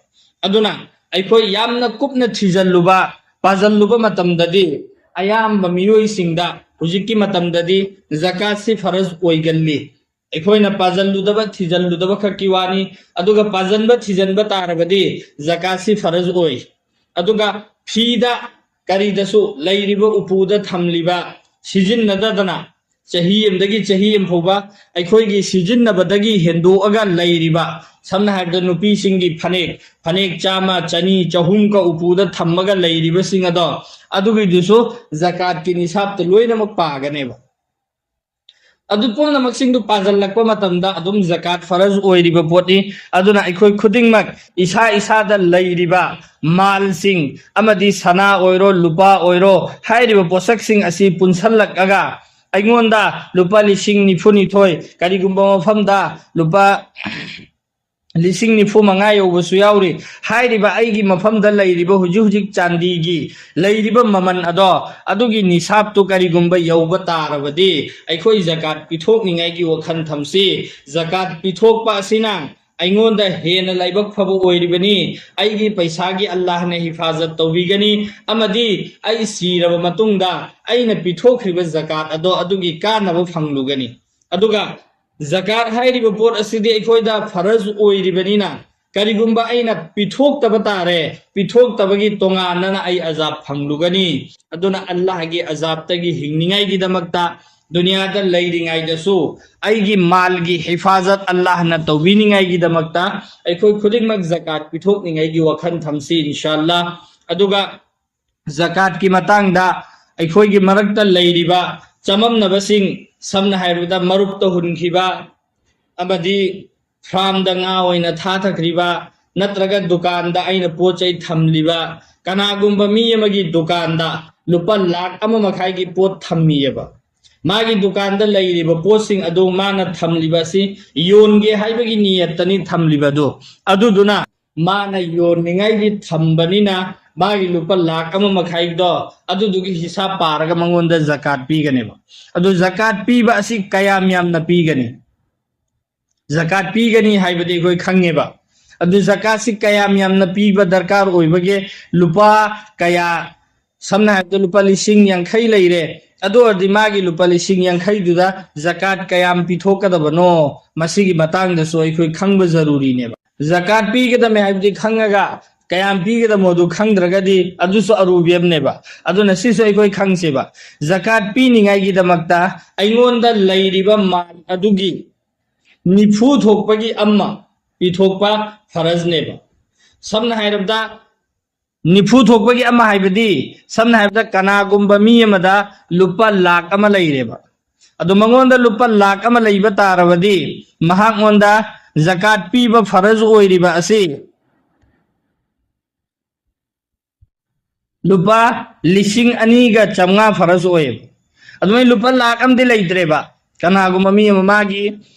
ꯑꯗꯨꯅ ꯑꯩꯈꯣꯏ ꯌꯥꯝꯅ ꯀꯨꯞꯅ ꯊꯤꯖꯜꯂꯨꯕ, ꯄꯥꯖꯜꯂꯨꯕ ꯃꯇꯝꯗꯗꯤ ꯑꯌꯥꯝꯕ ꯃꯤꯑꯣꯏꯁꯤꯡꯗ ꯍꯧꯖꯤꯛꯀꯤ ꯃꯇꯝꯗꯗꯤ ꯖꯀꯥꯠꯁꯤ ꯐꯔꯖ ꯑꯣꯏꯒꯜꯂꯤ꯫ ꯑꯩꯈꯣꯏꯅ ꯄꯥꯖꯜꯂꯨꯗꯕ, ꯊꯤꯖꯜꯂꯨꯗꯕ ꯈꯛꯀꯤ ꯋꯥꯅꯤ꯫ ꯑꯗꯨꯒ ꯄꯥꯖꯟꯕ, ꯊꯤꯖꯟꯕ ꯇꯥꯔꯕꯗꯤ ꯖꯀꯥꯠꯁꯤ ꯐꯔꯖ ꯑꯣꯏ꯫ ꯑꯗꯨꯒ ꯐꯤꯗ ꯀꯔꯤꯗꯁꯨ ꯂꯩꯔꯤꯕ ꯎꯄꯨꯗ ꯊꯝꯂꯤꯕ, ꯁꯤꯖꯤꯟꯅꯗꯗꯅ ꯆꯍꯤ ꯑꯃꯗꯒꯤ ꯆꯍꯤ ꯑꯃ ꯐꯥꯎꯕ ꯑꯩꯈꯣꯏꯒꯤ ꯁꯤꯖꯤꯟꯅꯕꯗꯒꯤ ꯍꯦꯟꯗꯣꯛꯑꯒ ꯂꯩꯔꯤꯕ, ꯁꯝꯅ ꯍꯥꯏꯔꯕꯗ ꯅꯨꯄꯤꯁꯤꯡꯒꯤ ꯐꯅꯦꯛ, ꯐꯅꯦꯛ ꯆꯥꯝꯃ, ꯆꯅꯤ, ꯆꯍꯨꯝꯒ ꯎꯄꯨꯗ ꯊꯝꯃꯒ ꯂꯩꯔꯤꯕꯁꯤꯡ ꯑꯗꯣ, ꯑꯗꯨꯒꯤꯗꯨꯁꯨ ꯖꯀꯥꯠꯀꯤ ꯅꯤꯁꯥꯞꯇ ꯂꯣꯏꯅꯃꯛ ꯄꯥꯒꯅꯦꯕ꯫ ꯑꯗꯨ ꯄꯨꯝꯅꯃꯛꯁꯤꯡꯗꯨ ꯄꯥꯖꯜꯂꯛꯄ ꯃꯇꯝꯗ ꯑꯗꯨꯝ ꯖꯀꯥꯠ ꯐꯔꯖ ꯑꯣꯏꯔꯤꯕ ꯄꯣꯠꯅꯤ꯫ ꯑꯗꯨꯅ ꯑꯩꯈꯣꯏ ꯈꯨꯗꯤꯡꯃꯛ ꯏꯁꯥ ꯏꯁꯥꯗ ꯂꯩꯔꯤꯕ ꯃꯥꯜꯁꯤꯡ ꯑꯃꯗꯤ ꯁꯅꯥ ꯑꯣꯏꯔꯣ, ꯂꯨꯄꯥ ꯑꯣꯏꯔꯣ, ꯍꯥꯏꯔꯤꯕ ꯄꯣꯠꯁꯛꯁꯤꯡ ꯑꯁꯤ ꯄꯨꯟꯁꯜꯂꯛꯑꯒ ꯑꯩꯉꯣꯟꯗ ꯂꯨꯄꯥ ꯂꯤꯁꯤꯡ ꯅꯤꯐꯨ ꯅꯤꯊꯣꯏ, ꯀꯔꯤꯒꯨꯝꯕ ꯃꯐꯝꯗ ꯂꯨꯄꯥ ꯂꯤꯁꯤꯡ ꯅꯤꯐꯨ ꯃꯉꯥ ꯌꯧꯕꯁꯨ ꯌꯥꯎꯔꯤ꯫ ꯍꯥꯏꯔꯤꯕ ꯑꯩꯒꯤ ꯃꯐꯝꯗ ꯂꯩꯔꯤꯕ ꯍꯧꯖꯤꯛ ꯍꯧꯖꯤꯛ ꯆꯥꯟꯗꯤꯒꯤ ꯂꯩꯔꯤꯕ ꯃꯃꯜ ꯑꯗꯣ, ꯑꯗꯨꯒꯤ ꯅꯤꯁꯥꯞꯇꯨ ꯀꯔꯤꯒꯨꯝꯕ ꯌꯧꯕ ꯇꯥꯔꯕꯗꯤ ꯑꯩꯈꯣꯏ ꯖꯀꯥꯠ ꯄꯤꯊꯣꯛꯅꯤꯡꯉꯥꯏꯒꯤ ꯋꯥꯈꯜ ꯊꯝꯁꯤ꯫ ꯖꯀꯥꯠ ꯄꯤꯊꯣꯛꯄ ꯑꯁꯤꯅ ꯑꯩꯉꯣꯟꯗ ꯍꯦꯟꯅ ꯂꯥꯏꯕꯛ ꯐꯕ ꯑꯣꯏꯔꯤꯕꯅꯤ꯫ ꯑꯩꯒꯤ ꯄꯩꯁꯥꯒꯤ ꯑꯜꯂꯥꯍꯅ ꯍꯤꯐꯥꯖꯠ ꯇꯧꯕꯤꯒꯅꯤ ꯑꯃꯗꯤ ꯑꯩ ꯁꯤꯔꯕ ꯃꯇꯨꯡꯗ ꯑꯩꯅ ꯄꯤꯊꯣꯛꯈ꯭ꯔꯤꯕ ꯖꯀꯥꯠ ꯑꯗꯣ ꯑꯗꯨꯒꯤ ꯀꯥꯟꯅꯕ ꯐꯪꯂꯨꯒꯅꯤ꯫ ꯑꯗꯨꯒ ꯖꯀꯥꯠ ꯍꯥꯏꯔꯤꯕ ꯄꯣꯠ ꯑꯁꯤꯗꯤ ꯑꯩꯈꯣꯏꯗ ꯐꯔꯖ ꯑꯣꯏꯔꯤꯕꯅꯤꯅ, ꯀꯔꯤꯒꯨꯝꯕ ꯑꯩꯅ ꯄꯤꯊꯣꯛꯇꯕ ꯇꯥꯔꯦ, ꯄꯤꯊꯣꯛꯇꯕꯒꯤ ꯇꯣꯉꯥꯟꯅꯅ ꯑꯩ ꯑꯖꯥꯕ ꯐꯪꯂꯨꯒꯅꯤ꯫ ꯑꯗꯨꯅ ꯑꯜꯂꯥꯍꯒꯤ ꯑꯖꯥꯕꯇꯒꯤ ꯍꯤꯡꯅꯤꯡꯉꯥꯏꯒꯤꯗꯃꯛꯇ ꯗꯨꯅꯤꯌꯥꯗ ꯂꯩꯔꯤꯉꯩꯗꯁꯨ ꯑꯩꯒꯤ ꯃꯥꯜꯒꯤ ꯍꯤꯐꯥꯖꯠ ꯑꯜꯂꯥꯍꯅ ꯇꯧꯕꯤꯅꯤꯡꯉꯥꯏꯒꯤꯗꯃꯛꯇ ꯑꯩꯈꯣꯏ ꯈꯨꯗꯤꯡꯃꯛ ꯖꯀꯥꯠ ꯄꯤꯊꯣꯛꯅꯤꯡꯉꯥꯏꯒꯤ ꯋꯥꯈꯜ ꯊꯝꯁꯤ, ꯏꯟꯁꯥ ꯑꯜꯂꯥ꯫ ꯑꯗꯨꯒ ꯖꯀꯥꯠꯀꯤ ꯃꯇꯥꯡꯗ ꯑꯩꯈꯣꯏꯒꯤ ꯃꯔꯛꯇ ꯂꯩꯔꯤꯕ ꯆꯃꯝꯅꯕꯁꯤꯡ, ꯁꯝꯅ ꯍꯥꯏꯔꯕꯗ ꯃꯔꯨꯞꯇ ꯍꯨꯟꯈꯤꯕ ꯑꯃꯗꯤ ꯐ꯭ꯔꯥꯝꯗ ꯉꯥ ꯑꯣꯏꯅ ꯊꯥꯊꯈ꯭ꯔꯤꯕ, ꯅꯠꯇ꯭ꯔꯒ ꯗꯨꯀꯥꯟꯗ ꯑꯩꯅ ꯄꯣꯠ ꯆꯩ ꯊꯝꯂꯤꯕ, ꯀꯅꯥꯒꯨꯝꯕ ꯃꯤ ꯑꯃꯒꯤ ꯗꯨꯀꯥꯟꯗ ꯂꯨꯄꯥ ꯂꯥꯈ ꯑꯃ ꯃꯈꯥꯏꯒꯤ ꯄꯣꯠ ꯊꯝꯃꯤꯑꯕ꯫ ꯃꯥꯒꯤ ꯗꯨꯀꯥꯟꯗ ꯂꯩꯔꯤꯕ ꯄꯣꯠꯁꯤꯡ ꯑꯗꯨ ꯃꯥꯅ ꯊꯝꯂꯤꯕ ꯑꯁꯤ ꯌꯣꯟꯒꯦ ꯍꯥꯏꯕꯒꯤ ꯅꯤꯌꯠꯇꯅꯤ ꯊꯝꯂꯤꯕ ꯑꯗꯨ꯫ ꯑꯗꯨꯗꯨꯅ ꯃꯥꯅ ꯌꯣꯟꯅꯤꯡꯉꯥꯏꯒꯤ ꯊꯝꯕꯅꯤꯅ ꯃꯥꯒꯤ ꯂꯨꯄꯥ ꯂꯥꯈ ꯑꯃ ꯃꯈꯥꯏꯗꯣ ꯑꯗꯨꯗꯨꯒꯤ ꯍꯤꯁꯥꯕ ꯄꯥꯔꯒ ꯃꯉꯣꯟꯗ ꯖꯀꯥꯠ ꯄꯤꯒꯅꯦꯕ꯫ ꯑꯗꯨ ꯖꯀꯥꯠ ꯄꯤꯕ ꯑꯁꯤ ꯀꯌꯥꯝ ꯌꯥꯝꯅ ꯄꯤꯒꯅꯤ? ꯖꯀꯥꯠ ꯄꯤꯒꯅꯤ ꯍꯥꯏꯕꯗꯤ ꯑꯩꯈꯣꯏ ꯈꯪꯉꯦꯕ꯫ ꯑꯗꯨ ꯖꯀꯥꯠꯁꯤ ꯀꯌꯥꯝ ꯌꯥꯝꯅ ꯄꯤꯕ ꯗꯔꯀꯥꯔ ꯑꯣꯏꯕꯒꯦ? ꯂꯨꯄꯥ ꯀꯌꯥ, ꯁꯝꯅ ꯍꯥꯏꯔꯕꯗ ꯂꯨꯄꯥ ꯂꯤꯁꯤꯡ ꯌꯥꯡꯈꯩ ꯂꯩꯔꯦ, ꯑꯗꯨ ꯑꯣꯏꯔꯗꯤ ꯃꯥꯒꯤ ꯂꯨꯄꯥ ꯂꯤꯁꯤꯡ ꯌꯥꯡꯈꯩꯗꯨꯗ ꯖꯀꯥꯠ ꯀꯌꯥꯝ ꯄꯤꯊꯣꯛꯀꯗꯕꯅꯣ, ꯃꯁꯤꯒꯤ ꯃꯇꯥꯡꯗꯁꯨ ꯑꯩꯈꯣꯏ ꯈꯪꯕ ꯖꯔꯨꯔꯤꯅꯦꯕ꯫ ꯖꯀꯥꯠ ꯄꯤꯒꯗꯕꯅꯦ ꯍꯥꯏꯕꯗꯤ ꯈꯪꯉꯒ ꯀꯌꯥꯝ ꯄꯤꯒꯗꯕꯅꯣ ꯑꯗꯨ ꯈꯪꯗ꯭ꯔꯒꯗꯤ ꯑꯗꯨꯁꯨ ꯑꯔꯨꯕꯤ ꯑꯃꯅꯦꯕ꯫ ꯑꯗꯨꯅ ꯁꯤꯁꯨ ꯑꯩꯈꯣꯏ ꯈꯪꯁꯦꯕ꯫ ꯖꯀꯥꯠ ꯄꯤꯅꯤꯡꯉꯥꯏꯒꯤꯗꯃꯛꯇ ꯑꯩꯉꯣꯟꯗ ꯂꯩꯔꯤꯕ ꯃꯥꯜ ꯑꯗꯨꯒꯤ ꯅꯤꯐꯨ ꯊꯣꯛꯄꯒꯤ ꯑꯃ ꯄꯤꯊꯣꯛꯄ ꯐꯔꯖꯅꯦꯕ꯫ ꯁꯝꯅ ꯍꯥꯏꯔꯕꯗ, ꯅꯤꯐꯨ ꯊꯣꯛꯄꯒꯤ ꯑꯃ ꯍꯥꯏꯕꯗꯤ, ꯁꯝꯅ ꯍꯥꯏꯔꯕꯗ, ꯀꯅꯥꯒꯨꯝꯕ ꯃꯤ ꯑꯃꯗ ꯂꯨꯄꯥ ꯂꯥꯈ ꯑꯃ ꯂꯩꯔꯦꯕ꯫ ꯑꯗꯨ ꯃꯉꯣꯟꯗ ꯂꯨꯄꯥ ꯂꯥꯈ ꯑꯃ ꯂꯩꯕ ꯇꯥꯔꯕꯗꯤ, ꯃꯍꯥꯛꯉꯣꯟꯗ ꯖꯀꯥꯠ ꯄꯤꯕ ꯐꯔꯖ ꯑꯣꯏꯔꯤꯕ ꯑꯁꯤ ꯂꯨꯄꯥ ꯂꯤꯁꯤꯡ ꯑꯅꯤꯒ ꯆꯥꯝꯃꯉꯥ ꯐꯔꯖ ꯑꯣꯏꯌꯦꯕ꯫ ꯑꯗꯨꯃꯥꯏꯅ ꯂꯨꯄꯥ ꯂꯥꯈ ꯑꯃꯗꯤ ꯂꯩꯇ꯭ꯔꯦꯕ꯫ ꯀꯅꯥꯒꯨꯝꯕ ꯃꯤ ꯑꯃ ꯃꯥꯒꯤ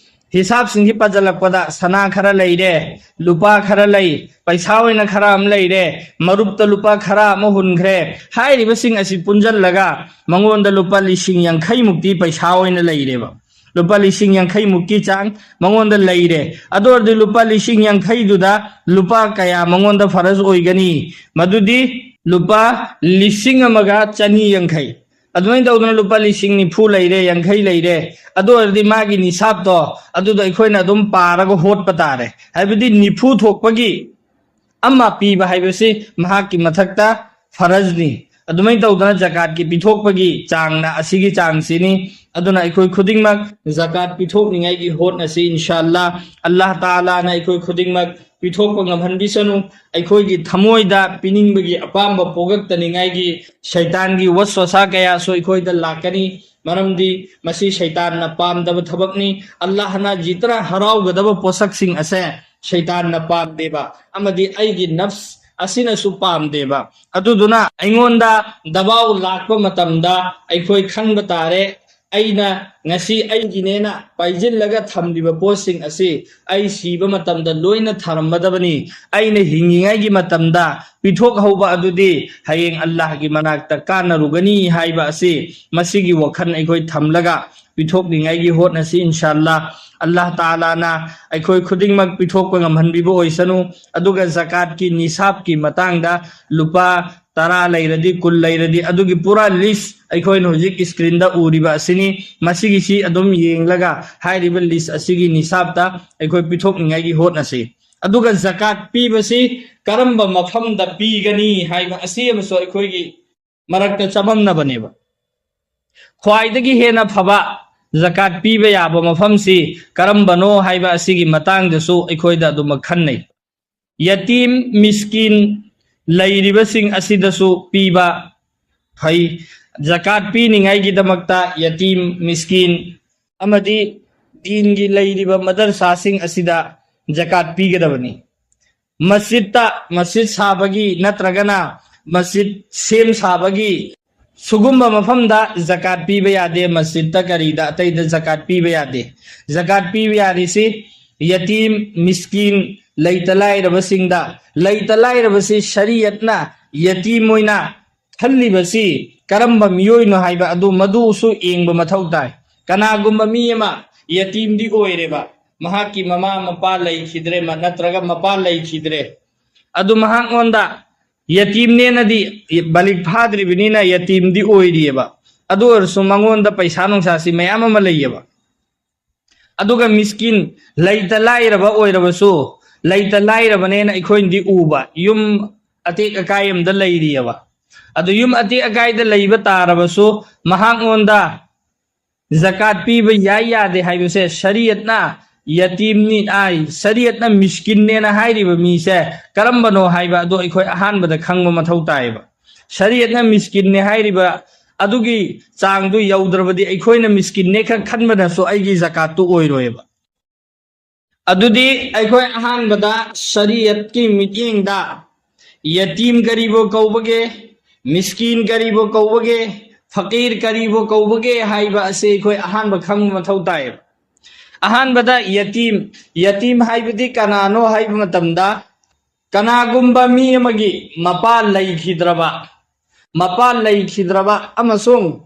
ꯍꯤꯁꯥꯕꯁꯤꯡꯁꯤ ꯄꯥꯖꯜꯂꯛꯄꯗ ꯁꯅꯥ ꯈꯔ ꯂꯩꯔꯦ, ꯂꯨꯄꯥ ꯈꯔ ꯂꯩ, ꯄꯩꯁꯥ ꯑꯣꯏꯅ ꯈꯔ ꯑꯃ ꯂꯩꯔꯦ, ꯃꯔꯨꯞꯇ ꯂꯨꯄꯥ ꯈꯔ ꯑꯃ ꯍꯨꯟꯈ꯭ꯔꯦ, ꯍꯥꯏꯔꯤꯕꯁꯤꯡ ꯑꯁꯤ ꯄꯨꯟꯁꯤꯜꯂꯒ ꯃꯉꯣꯟꯗ ꯂꯨꯄꯥ ꯂꯤꯁꯤꯡ ꯌꯥꯡꯈꯩꯃꯨꯛꯇꯤ ꯄꯩꯁꯥ ꯑꯣꯏꯅ ꯂꯩꯔꯦꯕ꯫ ꯂꯨꯄꯥ ꯂꯤꯁꯤꯡ ꯌꯥꯡꯈꯩꯃꯨꯛꯀꯤ ꯆꯥꯡ ꯃꯉꯣꯟꯗ ꯂꯩꯔꯦ꯫ ꯑꯗꯨ ꯑꯣꯏꯔꯗꯤ ꯂꯨꯄꯥ ꯂꯤꯁꯤꯡ ꯌꯥꯡꯈꯩꯗꯨꯗ ꯂꯨꯄꯥ ꯀꯌꯥ ꯃꯉꯣꯟꯗ ꯐꯔꯖ ꯑꯣꯏꯒꯅꯤ? ꯃꯗꯨꯗꯤ ꯂꯨꯄꯥ ꯂꯤꯁꯤꯡ ꯑꯃꯒ ꯆꯅꯤ ꯌꯥꯡꯈꯩ꯫ ꯑꯗꯨꯃꯥꯏꯅ ꯇꯧꯗꯅ ꯂꯨꯄꯥ ꯂꯤꯁꯤꯡ ꯅꯤꯐꯨ ꯂꯩꯔꯦ, ꯌꯥꯡꯈꯩ ꯂꯩꯔꯦ꯫ ꯑꯗꯨ ꯑꯣꯏꯔꯗꯤ ꯃꯥꯒꯤ ꯅꯤꯁꯥꯞꯇꯣ ꯑꯗꯨꯗꯣ ꯑꯩꯈꯣꯏꯅ ꯑꯗꯨꯝ ꯄꯥꯔꯒ ꯍꯣꯠꯄ ꯇꯥꯔꯦ꯫ ꯍꯥꯏꯕꯗꯤ ꯅꯤꯐꯨ ꯊꯣꯛꯄꯒꯤ ꯑꯃ ꯄꯤꯕ ꯍꯥꯏꯕꯁꯤ ꯃꯍꯥꯛꯀꯤ ꯃꯊꯛꯇ ꯐꯔꯖꯅꯤ꯫ ꯑꯗꯨꯃꯥꯏꯅ ꯇꯧꯗꯅ ꯖꯀꯥꯠꯀꯤ ꯄꯤꯊꯣꯛꯄꯒꯤ ꯆꯥꯡꯅ ꯑꯁꯤꯒꯤ ꯆꯥꯡꯁꯤꯅꯤ꯫ ꯑꯗꯨꯅ ꯑꯩꯈꯣꯏ ꯈꯨꯗꯤꯡꯃꯛ ꯖꯀꯥꯠ ꯄꯤꯊꯣꯛꯅꯤꯡꯉꯥꯏꯒꯤ ꯍꯣꯠꯅꯁꯤ, ꯏꯟꯁꯥ ꯑꯜꯂꯥ꯫ ꯑꯜꯂꯥꯍ ꯇꯥꯂꯥꯅ ꯑꯩꯈꯣꯏ ꯈꯨꯗꯤꯡꯃꯛ ꯄꯤꯊꯣꯛꯄ ꯉꯝꯍꯟꯕꯤꯁꯅꯨ꯫ ꯑꯩꯈꯣꯏꯒꯤ ꯊꯃꯣꯏꯗ ꯄꯤꯅꯤꯡꯕꯒꯤ ꯑꯄꯥꯝꯕ ꯄꯣꯛꯂꯛꯇꯅꯤꯡꯉꯥꯏꯒꯤ ꯁꯩꯇꯥꯟꯒꯤ ꯋꯁꯋꯁꯥ ꯀꯌꯥꯁꯨ ꯑꯩꯈꯣꯏꯗ ꯂꯥꯛꯀꯅꯤ, ꯃꯔꯝꯗꯤ ꯃꯁꯤ ꯁꯩꯇꯥꯟꯅ ꯄꯥꯝꯗꯕ ꯊꯕꯛꯅꯤ꯫ ꯑꯜꯂꯥꯍꯅ ꯖꯤꯇꯅ ꯍꯔꯥꯎꯒꯗꯕ ꯄꯣꯠꯁꯛꯁꯤꯡ ꯑꯁꯦ ꯁꯩꯇꯥꯟꯅ ꯄꯥꯝꯗꯦꯕ, ꯑꯃꯗꯤ ꯑꯩꯒꯤ ꯅꯐꯁ ꯑꯁꯤꯅꯁꯨ ꯄꯥꯝꯗꯦꯕ꯫ ꯑꯗꯨꯗꯨꯅ ꯑꯩꯉꯣꯟꯗ ꯗꯕꯥꯎ ꯂꯥꯛꯄ ꯃꯇꯝꯗ ꯑꯩꯈꯣꯏ ꯈꯪꯕ ꯇꯥꯔꯦ, ꯑꯩꯅ ꯉꯁꯤ ꯑꯩꯒꯤꯅꯦꯅ ꯄꯥꯏꯁꯤꯜꯂꯒ ꯊꯝꯂꯤꯕ ꯄꯣꯠꯁꯤꯡ ꯑꯁꯤ ꯑꯩ ꯁꯤꯕ ꯃꯇꯝꯗ ꯂꯣꯏꯅ ꯊꯔꯝꯃꯗꯕꯅꯤ꯫ ꯑꯩꯅ ꯍꯤꯡꯉꯤꯉꯩꯒꯤ ꯃꯇꯝꯗ ꯄꯤꯊꯣꯛꯍꯧꯕ ꯑꯗꯨꯗꯤ ꯍꯌꯦꯡ ꯑꯜꯂꯥꯍꯒꯤ ꯃꯅꯥꯛꯇ ꯀꯥꯟꯅꯔꯨꯒꯅꯤ ꯍꯥꯏꯕ ꯑꯁꯤ, ꯃꯁꯤꯒꯤ ꯋꯥꯈꯜ ꯑꯩꯈꯣꯏ ꯊꯝꯂꯒ ꯄꯤꯊꯣꯛꯅꯤꯡꯉꯥꯏꯒꯤ ꯍꯣꯠꯅꯁꯤ, ꯏꯟꯁꯥ ꯑꯜꯂꯥ꯫ ꯑꯜꯂꯥꯍ ꯇꯥꯂꯥꯅ ꯑꯩꯈꯣꯏ ꯈꯨꯗꯤꯡꯃꯛ ꯄꯤꯊꯣꯛꯄ ꯉꯝꯍꯟꯕꯤꯕ ꯑꯣꯏꯁꯅꯨ꯫ ꯑꯗꯨꯒ ꯖꯀꯥꯠꯀꯤ ꯅꯤꯁꯥꯕꯀꯤ ꯃꯇꯥꯡꯗ, ꯂꯨꯄꯥ ꯇꯔꯥ ꯂꯩꯔꯗꯤ, ꯀꯨꯟ ꯂꯩꯔꯗꯤ, ꯑꯗꯨꯒꯤ ꯄꯨꯔꯥ ꯂꯤꯁ ꯑꯩꯈꯣꯏꯅ ꯍꯧꯖꯤꯛ ꯁ꯭ꯀ꯭ꯔꯤꯟꯗ ꯎꯔꯤꯕ ꯑꯁꯤꯅꯤ꯫ ꯃꯁꯤꯒꯤꯁꯤ ꯑꯗꯨꯝ ꯌꯦꯡꯂꯒ ꯍꯥꯏꯔꯤꯕ ꯂꯤꯁ ꯑꯁꯤꯒꯤ ꯅꯤꯁꯥꯕꯇ ꯑꯩꯈꯣꯏ ꯄꯤꯊꯣꯛꯅꯤꯡꯉꯥꯏꯒꯤ ꯍꯣꯠꯅꯁꯤ꯫ ꯑꯗꯨꯒ ꯖꯀꯥꯠ ꯄꯤꯕꯁꯤ ꯀꯔꯝꯕ ꯃꯐꯝꯗ ꯄꯤꯒꯅꯤ ꯍꯥꯏꯕ ꯑꯁꯤ ꯑꯃꯁꯨ ꯑꯩꯈꯣꯏꯒꯤ ꯃꯔꯛꯇ ꯆꯃꯝꯅꯕꯅꯦꯕ꯫ ꯈ꯭ꯋꯥꯏꯗꯒꯤ ꯍꯦꯟꯅ ꯐꯕ ꯖꯀꯥꯠ ꯄꯤꯕ ꯌꯥꯕ ꯃꯐꯝꯁꯤ ꯀꯔꯝꯕꯅꯣ ꯍꯥꯏꯕ ꯑꯁꯤꯒꯤ ꯃꯇꯥꯡꯗꯁꯨ ꯑꯩꯈꯣꯏꯗ ꯑꯗꯨꯃꯛ ꯈꯟꯅꯩ꯫ ꯌꯇꯤꯝ, ꯃꯤꯁꯀꯤꯟ ꯂꯩꯔꯤꯕꯁꯤꯡ ꯑꯁꯤꯗꯁꯨ ꯄꯤꯕ ꯐꯩ꯫ ꯖꯀꯥꯠ ꯄꯤꯅꯤꯡꯉꯥꯏꯒꯤꯗꯃꯛꯇ ꯌꯇꯤꯝ, ꯃꯤꯁꯀꯤꯟ ꯑꯃꯗꯤ ꯗꯤꯟꯒꯤ ꯂꯩꯔꯤꯕ ꯃꯗꯔꯁꯥꯁꯤꯡ ꯑꯁꯤꯗ ꯖꯀꯥꯠ ꯄꯤꯒꯗꯕꯅꯤ꯫ ꯃꯁꯖꯤꯠꯇ, ꯃꯁꯖꯤꯠ ꯁꯥꯕꯒꯤ ꯅꯠꯇ꯭ꯔꯒꯅ ꯃꯁꯖꯤꯠ ꯁꯦꯝ ꯁꯥꯕꯒꯤ ꯁꯤꯒꯨꯝꯕ ꯃꯐꯝꯗ ꯖꯀꯥꯠ ꯄꯤꯕ ꯌꯥꯗꯦ꯫ ꯃꯁꯖꯤꯠꯇ ꯀꯔꯤꯗ ꯑꯇꯩꯗ ꯖꯀꯥꯠ ꯄꯤꯕ ꯌꯥꯗꯦ꯫ ꯖꯀꯥꯠ ꯄꯤꯕ ꯌꯥꯔꯤꯁꯤ ꯌꯇꯤꯝ, ꯃꯤꯁꯀꯤꯟ, ꯂꯩꯇ ꯂꯥꯏꯔꯕꯁꯤꯡꯗ꯫ ꯂꯩꯇ ꯂꯥꯏꯔꯕꯁꯤ ꯁꯔꯤꯌꯠꯅ ꯌꯇꯤꯝ ꯑꯣꯏꯅ ꯈꯜꯂꯤꯕꯁꯤ ꯀꯔꯝꯕ ꯃꯤꯑꯣꯏꯅꯣ ꯍꯥꯏꯕ ꯑꯗꯨ ꯃꯗꯨꯁꯨ ꯌꯦꯡꯕ ꯃꯊꯧ ꯇꯥꯏ꯫ ꯀꯅꯥꯒꯨꯝꯕ ꯃꯤ ꯑꯃ ꯌꯇꯤꯝꯗꯤ ꯑꯣꯏꯔꯦꯕ, ꯃꯍꯥꯛꯀꯤ ꯃꯃꯥ ꯃꯄꯥ ꯂꯩꯈꯤꯗ꯭ꯔꯦ, ꯃ-, ꯅꯠꯇ꯭ꯔꯒ ꯃꯄꯥ ꯂꯩꯈꯤꯗ꯭ꯔꯦ, ꯑꯗꯨ ꯃꯍꯥꯛꯉꯣꯟꯗ ꯌꯇꯤꯝꯅꯦꯅꯗꯤ, ꯕꯥꯂꯤꯒ ꯐꯥꯗ꯭ꯔꯤꯕꯅꯤꯅ ꯌꯇꯤꯝꯗꯤ ꯑꯣꯏꯔꯤꯑꯕ, ꯑꯗꯨ ꯑꯣꯏꯔꯁꯨ ꯃꯉꯣꯟꯗ ꯄꯩꯁꯥ ꯅꯨꯡꯁꯥꯁꯤ ꯃꯌꯥꯝ ꯑꯃ ꯂꯩꯌꯦꯕ꯫ ꯑꯗꯨꯒ ꯃꯤꯁꯀꯤꯟ, ꯂꯩꯇ ꯂꯥꯏꯔꯕ ꯑꯣꯏꯔꯕꯁꯨ, ꯂꯩꯇ ꯂꯥꯏꯔꯕꯅꯦꯅ ꯑꯩꯈꯣꯏꯅꯗꯤ ꯎꯕ, ꯌꯨꯝ ꯑꯇꯦꯛ ꯑꯀꯥꯏ ꯑꯃꯗ ꯂꯩꯔꯤꯑꯕ꯫ ꯑꯗꯨ ꯌꯨꯝ ꯑꯇꯦꯛ ꯑꯀꯥꯏꯗ ꯂꯩꯕ ꯇꯥꯔꯕꯁꯨ ꯃꯍꯥꯛꯉꯣꯟꯗ ꯖꯀꯥꯠ ꯄꯤꯕ ꯌꯥꯏ ꯌꯥꯗꯦ ꯍꯥꯏꯕꯁꯦ ꯁꯔꯤꯌꯠꯅ ꯌꯇꯤꯝꯅꯤ, ꯑꯥꯏ, ꯁꯔꯤꯌꯠꯅ ꯃꯤꯁꯀꯤꯟꯅꯦꯅ ꯍꯥꯏꯔꯤꯕ ꯃꯤꯁꯦ ꯀꯔꯝꯕꯅꯣ ꯍꯥꯏꯕ ꯑꯗꯣ ꯑꯩꯈꯣꯏ ꯑꯍꯥꯟꯕꯗ ꯈꯪꯕ ꯃꯊꯧ ꯇꯥꯏꯌꯦꯕ꯫ ꯁꯔꯤꯌꯠꯅ ꯃꯤꯁꯀꯤꯟꯅꯦ ꯍꯥꯏꯔꯤꯕ ꯑꯗꯨꯒꯤ ꯆꯥꯡꯗꯨ ꯌꯧꯗ꯭ꯔꯕꯗꯤ ꯑꯩꯈꯣꯏꯅ ꯃꯤꯁꯀꯤꯟꯅꯦ ꯈꯛ ꯈꯟꯕꯅꯁꯨ ꯑꯩꯒꯤ ꯖꯀꯥꯠꯇꯨ ꯑꯣꯏꯔꯣꯏꯕ꯫ ꯑꯗꯨꯗꯤ ꯑꯩꯈꯣꯏ ꯑꯍꯥꯟꯕꯗ ꯁꯔꯤꯌꯠꯀꯤ ꯃꯤꯠꯌꯦꯡꯗ ꯌꯇꯤꯝ ꯀꯔꯤꯕꯨ ꯀꯧꯕꯒꯦ, ꯃꯤꯁꯀꯤꯟ ꯀꯔꯤꯕꯨ ꯀꯧꯕꯒꯦ, ꯐꯀꯤꯔ ꯀꯔꯤꯕꯨ ꯀꯧꯕꯒꯦ ꯍꯥꯏꯕ ꯑꯁꯤ ꯑꯩꯈꯣꯏ ꯑꯍꯥꯟꯕ ꯈꯪꯕ ꯃꯊꯧ ꯇꯥꯏꯌꯦꯕ꯫ ꯑꯍꯥꯟꯕꯗ ꯌꯇꯤꯝ, ꯌꯇꯤꯝ ꯍꯥꯏꯕꯗꯤ ꯀꯅꯥꯅꯣ ꯍꯥꯏꯕ ꯃꯇꯝꯗ, ꯀꯅꯥꯒꯨꯝꯕ ꯃꯤ ꯑꯃꯒꯤ ꯃꯄꯥ ꯂꯩꯈꯤꯗ꯭ꯔꯕ, ꯃꯄꯥ ꯂꯩꯈꯤꯗ꯭ꯔꯕ ꯑꯃꯁꯨꯡ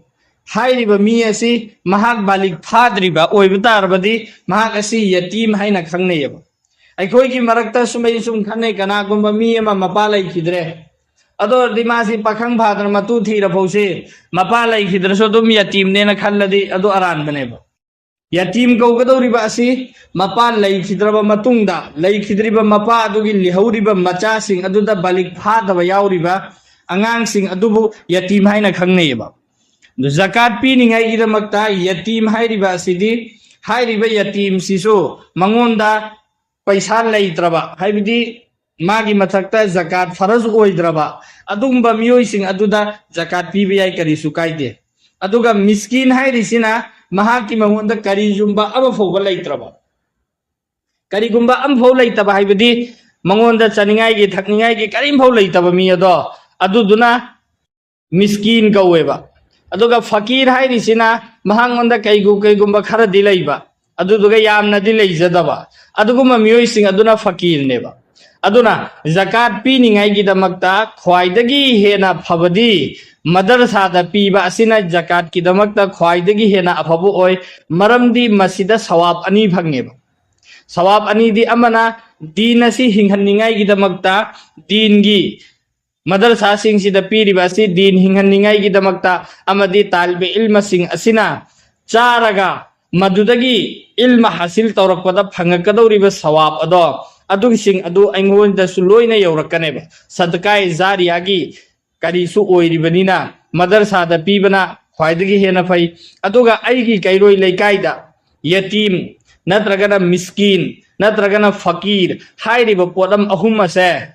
ꯍꯥꯏꯔꯤꯕ ꯃꯤ ꯑꯁꯤ ꯃꯍꯥꯛ ꯕꯥꯂꯤꯛ ꯐꯥꯗ꯭ꯔꯤꯕ ꯑꯣꯏꯕ ꯇꯥꯔꯕꯗꯤ ꯃꯍꯥꯛ ꯑꯁꯤ ꯌꯇꯤꯝ ꯍꯥꯏꯅ ꯈꯪꯅꯩꯌꯦꯕ꯫ ꯑꯩꯈꯣꯏꯒꯤ ꯃꯔꯛꯇ ꯁꯨꯃꯩ ꯁꯨꯝ ꯈꯟꯅꯩ, ꯀꯅꯥꯒꯨꯝꯕ ꯃꯤ ꯑꯃ ꯃꯄꯥ ꯂꯩꯈꯤꯗ꯭ꯔꯦ, ꯑꯗꯨ ꯑꯣꯏꯔꯗꯤ ꯃꯥꯁꯤ ꯄꯥꯈꯪ ꯐꯥꯗꯅ ꯃꯇꯨ ꯊꯤꯔ ꯐꯥꯎꯁꯤ ꯃꯄꯥ ꯂꯩꯈꯤꯗ꯭ꯔꯁꯨ ꯑꯗꯨꯝ ꯌꯇꯤꯝꯅꯦꯅ ꯈꯜꯂꯗꯤ ꯑꯗꯨ ꯑꯔꯥꯟꯕꯅꯦꯕ꯫ ꯌꯇꯤꯝ ꯀꯧꯒꯗꯧꯔꯤꯕ ꯑꯁꯤ ꯃꯄꯥ ꯂꯩꯈꯤꯗ꯭ꯔꯕ ꯃꯇꯨꯡꯗ, ꯂꯩꯈꯤꯗ꯭ꯔꯤꯕ ꯃꯄꯥ ꯑꯗꯨꯒꯤ ꯂꯩꯍꯧꯔꯤꯕ ꯃꯆꯥꯁꯤꯡ ꯑꯗꯨꯗ ꯕꯥꯂꯤꯛ ꯐꯥꯗꯕ ꯌꯥꯎꯔꯤꯕ ꯑꯉꯥꯡꯁꯤꯡ ꯑꯗꯨꯕꯨ ꯌꯇꯤꯝ ꯍꯥꯏꯅ ꯈꯪꯅꯩꯌꯦꯕ꯫ ꯑꯗꯨ ꯖꯀꯥꯠ ꯄꯤꯅꯤꯡꯉꯥꯏꯒꯤꯗꯃꯛꯇ ꯌꯇꯤꯝ ꯍꯥꯏꯔꯤꯕ ꯑꯁꯤꯗꯤ, ꯍꯥꯏꯔꯤꯕ ꯌꯇꯤꯝꯁꯤꯁꯨ ꯃꯉꯣꯟꯗ ꯄꯩꯁꯥ ꯂꯩꯇ꯭ꯔꯕ, ꯍꯥꯏꯕꯗꯤ ꯃꯥꯒꯤ ꯃꯊꯛꯇ ꯖꯀꯥꯠ ꯐꯔꯖ ꯑꯣꯏꯗ꯭ꯔꯕ ꯑꯗꯨꯒꯨꯝꯕ ꯃꯤꯑꯣꯏꯁꯤꯡ ꯑꯗꯨꯗ ꯖꯀꯥꯠ ꯄꯤꯕ ꯌꯥꯏ, ꯀꯔꯤꯁꯨ ꯀꯥꯏꯗꯦ꯫ ꯑꯗꯨꯒ ꯃꯤꯁꯀꯤꯟ ꯍꯥꯏꯔꯤꯁꯤꯅ ꯃꯍꯥꯛꯀꯤ ꯃꯉꯣꯟꯗ ꯀꯔꯤꯒꯨꯝꯕ ꯑꯃ ꯐꯥꯎꯕ ꯂꯩꯇ꯭ꯔꯕ, ꯀꯔꯤꯒꯨꯝꯕ ꯑꯃꯐꯥꯎ ꯂꯩꯇꯕ ꯍꯥꯏꯕꯗꯤ ꯃꯉꯣꯟꯗ ꯆꯥꯅꯤꯡꯉꯥꯏꯒꯤ ꯊꯛꯅꯤꯡꯉꯥꯏꯒꯤ ꯀꯔꯤꯝꯐꯥꯎ ꯂꯩꯇꯕ ꯃꯤ ꯑꯗꯣ, ꯑꯗꯨꯗꯨꯅ ꯃꯤꯁꯀꯤꯟ ꯀꯧꯋꯦꯕ꯫ ꯑꯗꯨꯒ ꯐꯀꯤꯔ ꯍꯥꯏꯔꯤꯁꯤꯅ ꯃꯍꯥꯛꯉꯣꯟꯗ ꯀꯩꯒꯨ-, ꯀꯩꯒꯨꯝꯕ ꯈꯔꯗꯤ ꯂꯩꯕ, ꯑꯗꯨꯗꯨꯒ ꯌꯥꯝꯅꯗꯤ ꯂꯩꯖꯗꯕ, ꯑꯗꯨꯒꯨꯝꯕ ꯃꯤꯑꯣꯏꯁꯤꯡ ꯑꯗꯨꯅ ꯐꯀꯤꯔꯅꯦꯕ꯫ ꯑꯗꯨꯅ ꯖꯀꯥꯠ ꯄꯤꯅꯤꯡꯉꯥꯏꯒꯤꯗꯃꯛꯇ ꯈ꯭ꯋꯥꯏꯗꯒꯤ ꯍꯦꯟꯅ ꯐꯕꯗꯤ ꯃꯗꯔꯁꯥꯗ ꯄꯤꯕ ꯑꯁꯤꯅ ꯖꯀꯥꯠꯀꯤꯗꯃꯛꯇ ꯈ꯭ꯋꯥꯏꯗꯒꯤ ꯍꯦꯟꯅ ꯑꯐꯕ ꯑꯣꯏ꯫ ꯃꯔꯝꯗꯤ ꯃꯁꯤꯗ ꯁꯋꯥꯕ ꯑꯅꯤ ꯐꯪꯉꯦꯕ꯫ ꯁꯋꯥꯕ ꯑꯅꯤꯗꯤ, ꯑꯃꯅ ꯗꯤꯟ ꯑꯁꯤ ꯍꯤꯡꯍꯟꯅꯤꯡꯉꯥꯏꯒꯤꯗꯃꯛꯇ ꯗꯤꯟꯒꯤ ꯃꯗꯔꯁꯥꯁꯤꯡꯁꯤꯗ ꯄꯤꯔꯤꯕ ꯑꯁꯤ ꯗꯤꯟ ꯍꯤꯡꯍꯟꯅꯤꯡꯉꯥꯏꯒꯤꯗꯃꯛꯇ ꯑꯃꯗꯤ ꯇꯥꯂꯤꯕ ꯏꯜꯃꯁꯤꯡ ꯑꯁꯤꯅ ꯆꯥꯔꯒ ꯃꯗꯨꯗꯒꯤ ꯏꯜꯃ ꯍꯥꯁꯤꯜ ꯇꯧꯔꯛꯄꯗ ꯐꯪꯉꯛꯀꯗꯧꯔꯤꯕ ꯁꯋꯥꯕ ꯑꯗꯣ, ꯑꯗꯨꯒꯤꯁꯤꯡ ꯑꯗꯨ ꯑꯩꯉꯣꯟꯗꯁꯨ ꯂꯣꯏꯅ ꯌꯧꯔꯛꯀꯅꯦꯕ꯫ ꯁꯗꯀꯥꯏ ꯖꯥꯔꯤꯌꯥꯒꯤ ꯀꯔꯤꯁꯨ ꯑꯣꯏꯔꯤꯕꯅꯤꯅ ꯃꯗꯔꯁꯥꯗ ꯄꯤꯕꯅ ꯈ꯭ꯋꯥꯏꯗꯒꯤ ꯍꯦꯟꯅ ꯐꯩ꯫ ꯑꯗꯨꯒ ꯑꯩꯒꯤ ꯀꯩꯔꯣꯏ ꯂꯩꯀꯥꯏꯗ ꯌꯇꯤꯝ ꯅꯠꯇ꯭ꯔꯒꯅ ꯃꯤꯁꯀꯤꯟ ꯅꯠꯇ꯭ꯔꯒꯅ ꯐꯀꯤꯔ ꯍꯥꯏꯔꯤꯕ ꯄꯣꯠꯂꯝ ꯑꯍꯨꯝ ꯑꯁꯦ,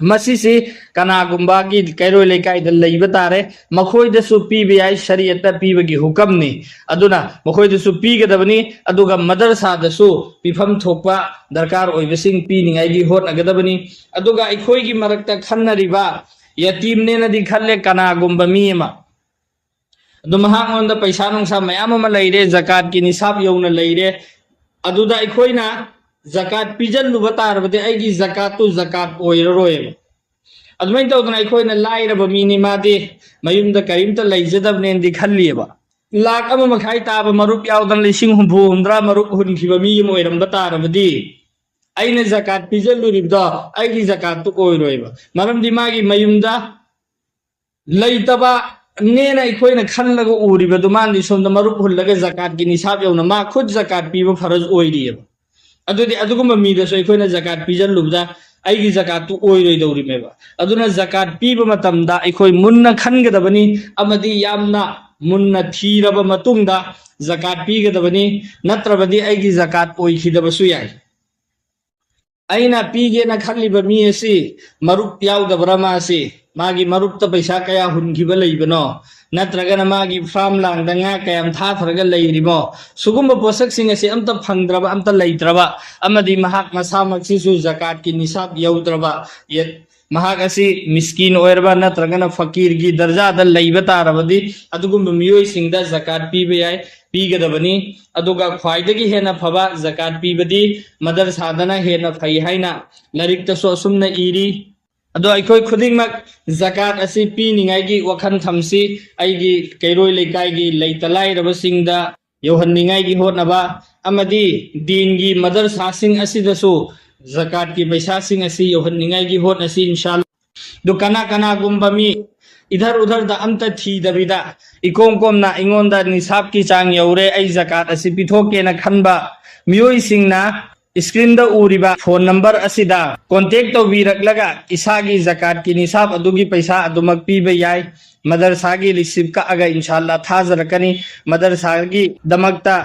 ꯃꯁꯤꯁꯤ ꯀꯅꯥꯒꯨꯝꯕꯒꯤ ꯀꯩꯔꯣꯏ ꯂꯩꯀꯥꯏꯗ ꯂꯩꯕ ꯇꯥꯔꯦ, ꯃꯈꯣꯏꯗꯁꯨ ꯄꯤꯕ ꯌꯥꯏ, ꯁꯔꯤꯌꯠꯇ ꯄꯤꯕꯒꯤ ꯍꯨꯀꯝꯅꯤ꯫ ꯑꯗꯨꯅ ꯃꯈꯣꯏꯗꯁꯨ ꯄꯤꯒꯗꯕꯅꯤ, ꯑꯗꯨꯒ ꯃꯗꯔꯁꯥꯗꯁꯨ ꯄꯤꯐꯝ ꯊꯣꯛꯄ ꯗꯔꯀꯥꯔ ꯑꯣꯏꯕꯁꯤꯡ ꯄꯤꯅꯤꯡꯉꯥꯏꯒꯤ ꯍꯣꯠꯅꯒꯗꯕꯅꯤ꯫ ꯑꯗꯨꯒ ꯑꯩꯈꯣꯏꯒꯤ ꯃꯔꯛꯇ ꯈꯟꯅꯔꯤꯕ ꯌꯇꯤꯝꯅꯦꯅꯗꯤ ꯈꯜꯂꯦ ꯀꯅꯥꯒꯨꯝꯕ ꯃꯤ ꯑꯃ, ꯑꯗꯨ ꯃꯍꯥꯛꯉꯣꯟꯗ ꯄꯩꯁꯥ ꯅꯨꯡꯁꯥ ꯃꯌꯥꯝ ꯑꯃ ꯂꯩꯔꯦ, ꯖꯀꯥꯠꯀꯤ ꯅꯤꯁꯥꯕ ꯌꯧꯅ ꯂꯩꯔꯦ, ꯑꯗꯨꯗ ꯑꯩꯈꯣꯏꯅ ꯖꯀꯥꯠ ꯄꯤꯖꯜꯂꯨꯕ ꯇꯥꯔꯕꯗꯤ ꯑꯩꯒꯤ ꯖꯀꯥꯠꯇꯨ ꯖꯀꯥꯠ ꯑꯣꯏꯔꯔꯣꯏꯕ꯫ ꯑꯗꯨꯃꯥꯏꯅ ꯇꯧꯗꯅ ꯑꯩꯈꯣꯏꯅ ꯂꯥꯏꯔꯕ ꯃꯤꯅꯤ, ꯃꯥꯗꯤ ꯃꯌꯨꯝꯗ ꯀꯔꯤꯝꯇ ꯂꯩꯖꯗꯕꯅꯦꯅꯗꯤ ꯈꯜꯂꯤꯑꯕ꯫ ꯂꯥꯛ ꯑꯃ ꯃꯈꯥꯏ ꯇꯥꯕ ꯃꯔꯨꯞ ꯌꯥꯎꯗꯅ ꯂꯤꯁꯤꯡ ꯍꯨꯝꯐꯨ ꯍꯨꯝꯗ꯭ꯔꯥ ꯃꯔꯨꯞ ꯍꯨꯟꯈꯤꯕ ꯃꯤ ꯑꯃ ꯑꯣꯏꯔꯝꯕ ꯇꯥꯔꯕꯗꯤ ꯑꯩꯅ ꯖꯀꯥꯠ ꯄꯤꯖꯜꯂꯨꯔꯤꯕꯗꯣ ꯑꯩꯒꯤ ꯖꯀꯥꯠꯇꯨ ꯑꯣꯏꯔꯣꯏꯕ꯫ ꯃꯔꯝꯗꯤ ꯃꯥꯒꯤ ꯃꯌꯨꯝꯗ ꯂꯩꯇꯕ ꯅꯦꯅ ꯑꯩꯈꯣꯏꯅ ꯈꯜꯂꯒ ꯎꯔꯤꯕꯗꯨ ꯃꯥꯅꯗꯤ ꯁꯣꯝꯗ ꯃꯔꯨꯞ ꯍꯨꯜꯂꯒ ꯖꯀꯥꯠꯀꯤ ꯅꯤꯁꯥꯕ ꯌꯧꯅ ꯃꯥ ꯈꯨꯠ ꯖꯀꯥꯠ ꯄꯤꯕ ꯐꯔꯖ ꯑꯣꯏꯔꯤꯑꯕ꯫ ꯑꯗꯨꯗꯤ ꯑꯗꯨꯒꯨꯝꯕ ꯃꯤꯗꯁꯨ ꯑꯩꯈꯣꯏꯅ ꯖꯀꯥꯠ ꯄꯤꯖꯜꯂꯨꯕꯗ ꯑꯩꯒꯤ ꯖꯀꯥꯠꯇꯨ ꯑꯣꯏꯔꯣꯏꯗꯧꯔꯤꯃꯦꯕ꯫ ꯑꯗꯨꯅ ꯖꯀꯥꯠ ꯄꯤꯕ ꯃꯇꯝꯗ ꯑꯩꯈꯣꯏ ꯃꯨꯟꯅ ꯈꯟꯒꯗꯕꯅꯤ, ꯑꯃꯗꯤ ꯌꯥꯝꯅ ꯃꯨꯟꯅ ꯊꯤꯔꯕ ꯃꯇꯨꯡꯗ ꯖꯀꯥꯠ ꯄꯤꯒꯗꯕꯅꯤ, ꯅꯠꯇ꯭ꯔꯕꯗꯤ ꯑꯩꯒꯤ ꯖꯀꯥꯠ ꯑꯣꯏꯈꯤꯗꯕꯁꯨ ꯌꯥꯏ꯫ ꯑꯩꯅ ꯄꯤꯒꯦꯅ ꯈꯜꯂꯤꯕ ꯃꯤ ꯑꯁꯤ ꯃꯔꯨꯞ ꯌꯥꯎꯗꯕ꯭ꯔꯥ? ꯃꯥꯁꯤ ꯃꯥꯒꯤ ꯃꯔꯨꯞꯇ ꯄꯩꯁꯥ ꯀꯌꯥ ꯍꯨꯟꯈꯤꯕ ꯂꯩꯕꯅꯣ? ꯅꯠꯇ꯭ꯔꯒꯅ ꯃꯥꯒꯤ ꯐꯥꯔꯝ ꯂꯥꯡꯗ ꯉꯥ ꯀꯌꯥꯝ ꯊꯥꯊꯔꯒ ꯂꯩꯔꯤꯃꯣ? ꯁꯨꯒꯨꯝꯕ ꯄꯣꯠꯁꯛꯁꯤꯡ ꯑꯁꯤ ꯑꯝꯇ ꯐꯪꯗ꯭ꯔꯕ, ꯑꯝꯇ ꯂꯩꯇ꯭ꯔꯕ, ꯑꯃꯗꯤ ꯃꯍꯥꯛ ꯃꯁꯥꯃꯛꯁꯤꯁꯨ ꯖꯀꯥꯠꯀꯤ ꯅꯤꯁꯥꯕ ꯌꯧꯗ꯭ꯔꯕ, ꯌꯦ-, ꯃꯍꯥꯛ ꯑꯁꯤ ꯃꯤꯁꯀꯤꯟ ꯑꯣꯏꯔꯕ ꯅꯠꯇ꯭ꯔꯒꯅ ꯐꯀꯤꯔꯒꯤ ꯗꯔꯖꯥꯗ ꯂꯩꯕ ꯇꯥꯔꯕꯗꯤ ꯑꯗꯨꯒꯨꯝꯕ ꯃꯤꯑꯣꯏꯁꯤꯡꯗ ꯖꯀꯥꯠ ꯄꯤꯕ ꯌꯥꯏ, ꯄꯤꯒꯗꯕꯅꯤ꯫ ꯑꯗꯨꯒ ꯈ꯭ꯋꯥꯏꯗꯒꯤ ꯍꯦꯟꯅ ꯐꯕ ꯖꯀꯥꯠ ꯄꯤꯕꯗꯤ ꯃꯗꯔꯁꯥꯗꯅ ꯍꯦꯟꯅ ꯐꯩ ꯍꯥꯏꯅ ꯂꯥꯏꯔꯤꯛꯇꯁꯨ ꯑꯁꯨꯝꯅ ꯏꯔꯤ꯫ ꯑꯗꯣ ꯑꯩꯈꯣꯏ ꯈꯨꯗꯤꯡꯃꯛ ꯖꯀꯥꯠ ꯑꯁꯤ ꯄꯤꯅꯤꯡꯉꯥꯏꯒꯤ ꯋꯥꯈꯜ ꯊꯝꯁꯤ꯫ ꯑꯩꯒꯤ ꯀꯩꯔꯣꯏ ꯂꯩꯀꯥꯏꯒꯤ ꯂꯩꯇ ꯂꯥꯏꯔꯕꯁꯤꯡꯗ ꯌꯧꯍꯟꯅꯤꯡꯉꯥꯏꯒꯤ ꯍꯣꯠꯅꯕ ꯑꯃꯗꯤ ꯗꯤꯟꯒꯤ ꯃꯗꯔꯁꯥꯁꯤꯡ ꯑꯁꯤꯗꯁꯨ ꯖꯀꯥꯠꯀꯤ ꯄꯩꯁꯥꯁꯤꯡ ꯑꯁꯤ ꯌꯧꯍꯟꯅꯤꯡꯉꯥꯏꯒꯤ ꯍꯣꯠꯅꯁꯤ, ꯏꯟꯁꯥ ꯑꯜꯂꯥ꯫ ꯑꯗꯨ ꯀꯅꯥ ꯀꯅꯥꯒꯨꯝꯕ ꯃꯤ ꯏꯙꯔ ꯎꯙꯔꯗ ꯑꯝꯇ ꯊꯤꯗꯕꯤꯗ ꯏꯀꯣꯝ ꯀꯣꯝꯅ ꯑꯩꯉꯣꯟꯗ ꯅꯤꯁꯥꯕꯀꯤ ꯆꯥꯡ ꯌꯧꯔꯦ, ꯑꯩ ꯖꯀꯥꯠ ꯑꯁꯤ ꯄꯤꯊꯣꯛꯀꯦꯅ ꯈꯟꯕ ꯃꯤꯑꯣꯏꯁꯤꯡꯅ ꯁ꯭ꯀ꯭ꯔꯤꯟꯗ ꯎꯔꯤꯕ ꯐꯣꯟ ꯅꯝꯕꯔ ꯑꯁꯤꯗ ꯀꯣꯟꯇꯦꯛ ꯇꯧꯕꯤꯔꯛꯂꯒ ꯏꯁꯥꯒꯤ ꯖꯀꯥꯠꯀꯤ ꯅꯤꯁꯥꯕ ꯑꯗꯨꯒꯤ ꯄꯩꯁꯥ ꯑꯗꯨꯃꯛ ꯄꯤꯕ ꯌꯥꯏ꯫ ꯃꯗꯔꯁꯥꯒꯤ ꯔꯤꯁꯤꯞ ꯀꯛꯑꯒ ꯏꯟꯁꯥꯜꯂꯥ ꯊꯥꯖꯔꯛꯀꯅꯤ꯫ ꯃꯗꯔꯁꯥꯒꯤꯗꯃꯛꯇ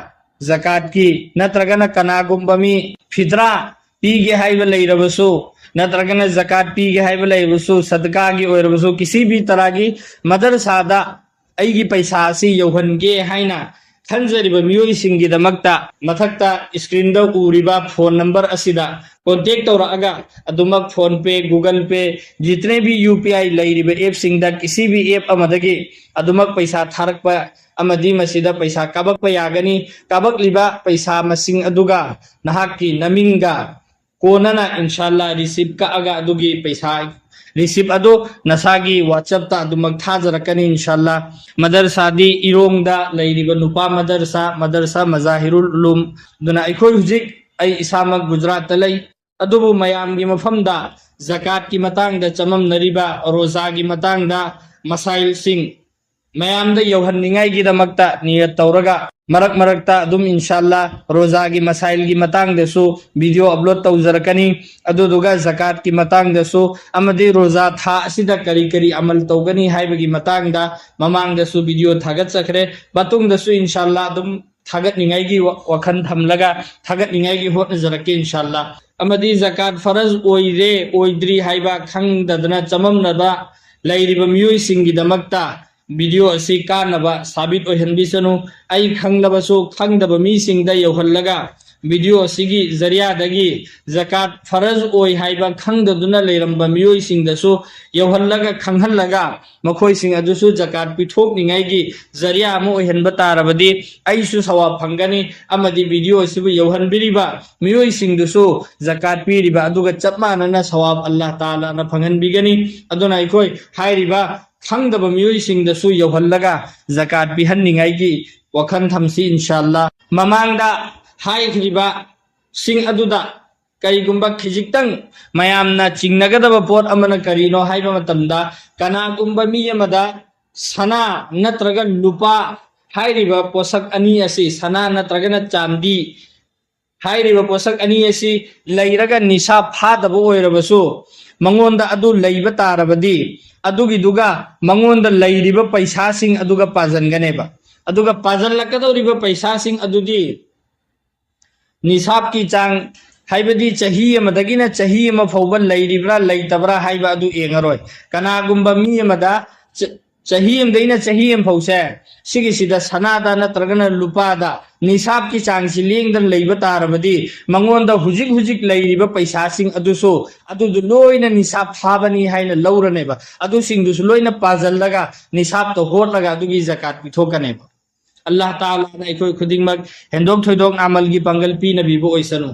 ꯖꯀꯥꯠꯀꯤ ꯅꯠꯇ꯭ꯔꯒꯅ ꯀꯅꯥꯒꯨꯝꯕ ꯃꯤ ꯐꯤꯇ꯭ꯔꯥ ꯄꯤꯒꯦ ꯍꯥꯏꯕ ꯂꯩꯔꯕꯁꯨ, ꯅꯠꯇ꯭ꯔꯒꯅ ꯖꯀꯥꯠ ꯄꯤꯒꯦ ꯍꯥꯏꯕ ꯂꯩꯔꯕꯁꯨ, ꯁꯗꯀꯥꯒꯤ ꯑꯣꯏꯔꯕꯁꯨ, ꯀꯤꯁꯤ ꯚꯤ ꯇꯔꯥꯒꯤ ꯃꯗꯔꯁꯥꯗ ꯑꯩꯒꯤ ꯄꯩꯁꯥ ꯑꯁꯤ ꯌꯧꯍꯟꯒꯦ ꯍꯥꯏꯅ ꯈꯟꯖꯔꯤꯕ ꯃꯤꯑꯣꯏꯁꯤꯡꯒꯤꯗꯃꯛꯇ ꯃꯊꯛꯇ ꯁ꯭ꯀ꯭ꯔꯤꯟꯗ ꯎꯔꯤꯕ ꯐꯣꯟ ꯅꯝꯕꯔ ꯑꯁꯤꯗ ꯀꯣꯟꯇꯦꯛ ꯇꯧꯔꯛꯑꯒ ꯑꯗꯨꯃꯛ PhonePe, Google Pay, ꯖꯤꯇꯅꯦ ꯚꯤ ꯌꯨ ꯄꯤ ꯑꯥꯏ ꯂꯩꯔꯤꯕ ꯑꯦꯞꯁꯤꯡꯗ ꯀꯤꯁꯤ ꯚꯤ ꯑꯦꯞ ꯑꯃꯗꯒꯤ ꯑꯗꯨꯃꯛ ꯄꯩꯁꯥ ꯊꯥꯔꯛꯄ ꯑꯃꯗꯤ ꯃꯁꯤꯗ ꯄꯩꯁꯥ ꯀꯥꯞꯄꯛꯄ ꯌꯥꯒꯅꯤ꯫ ꯀꯥꯞꯄꯛꯂꯤꯕ ꯄꯩꯁꯥ ꯃꯁꯤꯡ ꯑꯗꯨꯒ ꯅꯍꯥꯛꯀꯤ ꯅꯃꯤꯡꯒ ꯀꯣꯟꯅꯅ ꯏꯟꯁꯥꯜꯂꯥ ꯔꯤꯁꯤꯞ ꯀꯛꯑꯒ ꯑꯗꯨꯒꯤ ꯄꯩꯁꯥ ꯔꯤꯁꯤꯞ ꯑꯗꯨ ꯅꯁꯥꯒꯤ WhatsAppꯇ ꯑꯗꯨꯃꯛ ꯊꯥꯖꯔꯛꯀꯅꯤ ꯏꯟꯁꯥꯜꯂꯥ꯫ ꯃꯗꯔꯁꯥꯗꯤ ꯏꯔꯣꯡꯗ ꯂꯩꯔꯤꯕ ꯅꯨꯄꯥ ꯃꯗꯔꯁꯥ, ꯃꯗꯔꯁꯥ ꯃꯖꯥꯍꯤꯔꯨꯜ ꯎꯂꯨꯝ꯫ ꯑꯗꯨꯅ ꯑꯩꯈꯣꯏ ꯍꯧꯖꯤꯛ ꯑꯩ ꯏꯁꯥꯃꯛ ꯒꯨꯖꯔꯥꯠꯇ ꯂꯩ, ꯑꯗꯨꯕꯨ ꯃꯌꯥꯝꯒꯤ ꯃꯐꯝꯗ ꯖꯀꯥꯠꯀꯤ ꯃꯇꯥꯡꯗ ꯆꯃꯝꯅꯔꯤꯕ, ꯔꯣꯖꯥꯒꯤ ꯃꯇꯥꯡꯗ ꯃꯁꯥꯏꯜꯁꯤꯡ ꯃꯌꯥꯝꯗ ꯌꯧꯍꯟꯅꯤꯡꯉꯥꯏꯒꯤꯗꯃꯛꯇ ꯅꯤꯌꯠ ꯇꯧꯔꯒ ꯃꯔꯛ ꯃꯔꯛꯇ ꯑꯗꯨꯝ ꯏꯟꯁꯥꯜꯂꯥ ꯔꯣꯖꯥꯒꯤ ꯃꯁꯥꯏꯜꯒꯤ ꯃꯇꯥꯡꯗꯁꯨ ꯚꯤꯗꯤꯑꯣ ꯑꯞꯂꯣꯗ ꯇꯧꯖꯔꯛꯀꯅꯤ꯫ ꯑꯗꯨꯗꯨꯒ ꯖꯀꯥꯠꯀꯤ ꯃꯇꯥꯡꯗꯁꯨ ꯑꯃꯗꯤ ꯔꯣꯖꯥ ꯊꯥ ꯑꯁꯤꯗ ꯀꯔꯤ ꯀꯔꯤ ꯑꯃꯜ ꯇꯧꯒꯅꯤ ꯍꯥꯏꯕꯒꯤ ꯃꯇꯥꯡꯗ ꯃꯃꯥꯡꯗꯁꯨ ꯚꯤꯗꯤꯑꯣ ꯊꯥꯒꯠꯆꯈ꯭ꯔꯦ꯫ ꯃꯇꯨꯡꯗꯁꯨ ꯏꯟꯁꯥꯜꯂꯥ ꯑꯗꯨꯝ ꯊꯥꯒꯠꯅꯤꯡꯉꯥꯏꯒꯤ ꯋꯥ-, ꯋꯥꯈꯜ ꯊꯝꯂꯒ ꯊꯥꯒꯠꯅꯤꯡꯉꯥꯏꯒꯤ ꯍꯣꯠꯅꯖꯔꯛꯀꯦ ꯏꯟꯁꯥꯜꯂꯥ꯫ ꯑꯃꯗꯤ ꯖꯀꯥꯠ ꯐꯔꯖ ꯑꯣꯏꯔꯦ ꯑꯣꯏꯗ꯭ꯔꯤ ꯍꯥꯏꯕ ꯈꯪꯗꯗꯅ ꯆꯃꯝꯅꯕ ꯂꯩꯔꯤꯕ ꯃꯤꯑꯣꯏꯁꯤꯡꯒꯤꯗꯃꯛꯇ ꯚꯤꯗꯤꯑꯣ ꯑꯁꯤ ꯀꯥꯟꯅꯕ ꯁꯥꯕꯤꯠ ꯑꯣꯏꯍꯟꯕꯤꯁꯅꯨ꯫ ꯑꯩ ꯈꯪꯂꯕꯁꯨ ꯈꯪꯗꯕ ꯃꯤꯁꯤꯡꯗ ꯌꯧꯍꯜꯂꯒ ꯚꯤꯗꯤꯑꯣ ꯑꯁꯤꯒꯤ ꯖꯔꯤꯌꯥꯗꯒꯤ ꯖꯀꯥꯠ ꯐꯔꯖ ꯑꯣꯏ ꯍꯥꯏꯕ ꯈꯪꯗꯗꯨꯅ ꯂꯩꯔꯝꯕ ꯃꯤꯑꯣꯏꯁꯤꯡꯗꯁꯨ ꯌꯧꯍꯜꯂꯒ ꯈꯪꯍꯜꯂꯒ ꯃꯈꯣꯏꯁꯤꯡ ꯑꯗꯨꯁꯨ ꯖꯀꯥꯠ ꯄꯤꯊꯣꯛꯅꯤꯡꯉꯥꯏꯒꯤ ꯖꯔꯤꯌꯥ ꯑꯃ ꯑꯣꯏꯍꯟꯕ ꯇꯥꯔꯕꯗꯤ ꯑꯩꯁꯨ ꯁꯋꯥꯕ ꯐꯪꯒꯅꯤ, ꯑꯃꯗꯤ ꯚꯤꯗꯤꯑꯣ ꯑꯁꯤꯕꯨ ꯌꯧꯍꯟꯕꯤꯔꯤꯕ ꯃꯤꯑꯣꯏꯁꯤꯡꯗꯨꯁꯨ ꯖꯀꯥꯠ ꯄꯤꯔꯤꯕ ꯑꯗꯨꯒ ꯆꯞ ꯃꯥꯟꯅꯅ ꯁꯋꯥꯕ ꯑꯜꯂꯥꯍ ꯇꯥꯂꯥꯅ ꯐꯪꯍꯟꯕꯤꯒꯅꯤ꯫ ꯑꯗꯨꯅ ꯑꯩꯈꯣꯏ ꯍꯥꯏꯔꯤꯕ ꯈꯪꯗꯕ ꯃꯤꯑꯣꯏꯁꯤꯡꯗꯁꯨ ꯌꯧꯍꯜꯂꯒ ꯖꯀꯥꯠ ꯄꯤꯍꯟꯅꯤꯡꯉꯥꯏꯒꯤ ꯋꯥꯈꯜ ꯊꯝꯁꯤ ꯏꯟꯁꯥꯜꯂꯥ꯫ ꯃꯃꯥꯡꯗ ꯍꯥꯏꯈ꯭ꯔꯤꯕꯁꯤꯡ ꯑꯗꯨꯗ ꯀꯔꯤꯒꯨꯝꯕ ꯈꯤꯖꯤꯛꯇꯪ ꯃꯌꯥꯝꯅ ꯆꯤꯡꯅꯒꯗꯕ ꯄꯣꯠ ꯑꯃꯅ ꯀꯔꯤꯅꯣ ꯍꯥꯏꯕ ꯃꯇꯝꯗ, ꯀꯅꯥꯒꯨꯝꯕ ꯃꯤ ꯑꯃꯗ ꯁꯅꯥ ꯅꯠꯇ꯭ꯔꯒ ꯂꯨꯄꯥ ꯍꯥꯏꯔꯤꯕ ꯄꯣꯠꯁꯛ ꯑꯅꯤ ꯑꯁꯤ, ꯁꯅꯥ ꯅꯠꯇ꯭ꯔꯒꯅ ꯆꯥꯟꯗꯤ, ꯍꯥꯏꯔꯤꯕ ꯄꯣꯠꯁꯛ ꯑꯅꯤ ꯑꯁꯤ ꯂꯩꯔꯒ ꯅꯤꯁꯥꯞ ꯐꯥꯗꯕ ꯑꯣꯏꯔꯕꯁꯨ, ꯃꯉꯣꯟꯗ ꯑꯗꯨ ꯂꯩꯕ ꯇꯥꯔꯕꯗꯤ, ꯑꯗꯨꯒꯤꯗꯨꯒ ꯃꯉꯣꯟꯗ ꯂꯩꯔꯤꯕ ꯄꯩꯁꯥꯁꯤꯡ ꯑꯗꯨꯒ ꯄꯥꯖꯟꯒꯅꯦꯕ꯫ ꯑꯗꯨꯒ ꯄꯥꯖꯜꯂꯛꯀꯗꯧꯔꯤꯕ ꯄꯩꯁꯥꯁꯤꯡ ꯑꯗꯨꯗꯤ ꯅꯤꯁꯥꯞꯀꯤ ꯆꯥꯡ, ꯍꯥꯏꯕꯗꯤ ꯆꯍꯤ ꯑꯃꯗꯒꯤꯅ ꯆꯍꯤ ꯑꯃ ꯐꯥꯎꯕ ꯂꯩꯔꯤꯕ꯭ꯔꯥ ꯂꯩꯇꯕ꯭ꯔꯥ ꯍꯥꯏꯕ ꯑꯗꯨ ꯌꯦꯡꯉꯔꯣꯏ꯫ ꯀꯅꯥꯒꯨꯝꯕ ꯃꯤ ꯑꯃꯗ ꯆ-, ꯆꯍꯤ ꯑꯃꯗꯩꯅ ꯆꯍꯤ ꯑꯃ ꯐꯥꯎꯁꯦ, ꯁꯤꯒꯤꯁꯤꯗ ꯁꯅꯥꯗ ꯅꯠꯇ꯭ꯔꯒꯅ ꯂꯨꯄꯥꯗ ꯅꯤꯁꯥꯞꯀꯤ ꯆꯥꯡꯁꯤ ꯂꯦꯡꯗꯅ ꯂꯩꯕ ꯇꯥꯔꯕꯗꯤ, ꯃꯉꯣꯟꯗ ꯍꯧꯖꯤꯛ ꯍꯧꯖꯤꯛ ꯂꯩꯔꯤꯕ ꯄꯩꯁꯥꯁꯤꯡ ꯑꯗꯨꯁꯨ, ꯑꯗꯨꯗꯨ ꯂꯣꯏꯅ ꯅꯤꯁꯥꯞ ꯐꯥꯕꯅꯤ ꯍꯥꯏꯅ ꯂꯧꯔꯅꯦꯕ꯫ ꯑꯗꯨꯁꯤꯡꯗꯨꯁꯨ ꯂꯣꯏꯅ ꯄꯥꯖꯜꯂꯒ, ꯅꯤꯁꯥꯞꯇ ꯍꯣꯠꯂꯒ ꯑꯗꯨꯒꯤ ꯖꯀꯥꯠ ꯄꯤꯊꯣꯛꯀꯅꯦꯕ꯫ ꯑꯜꯂꯥꯍ ꯇꯥꯂꯥꯅ ꯑꯩꯈꯣꯏ ꯈꯨꯗꯤꯡꯃꯛ ꯍꯦꯟꯗꯣꯛ ꯊꯣꯏꯗꯣꯛ ꯑꯃꯜꯒꯤ ꯄꯥꯡꯒꯜ ꯄꯤꯅꯕꯤꯕ ꯑꯣꯏꯁꯅꯨ꯫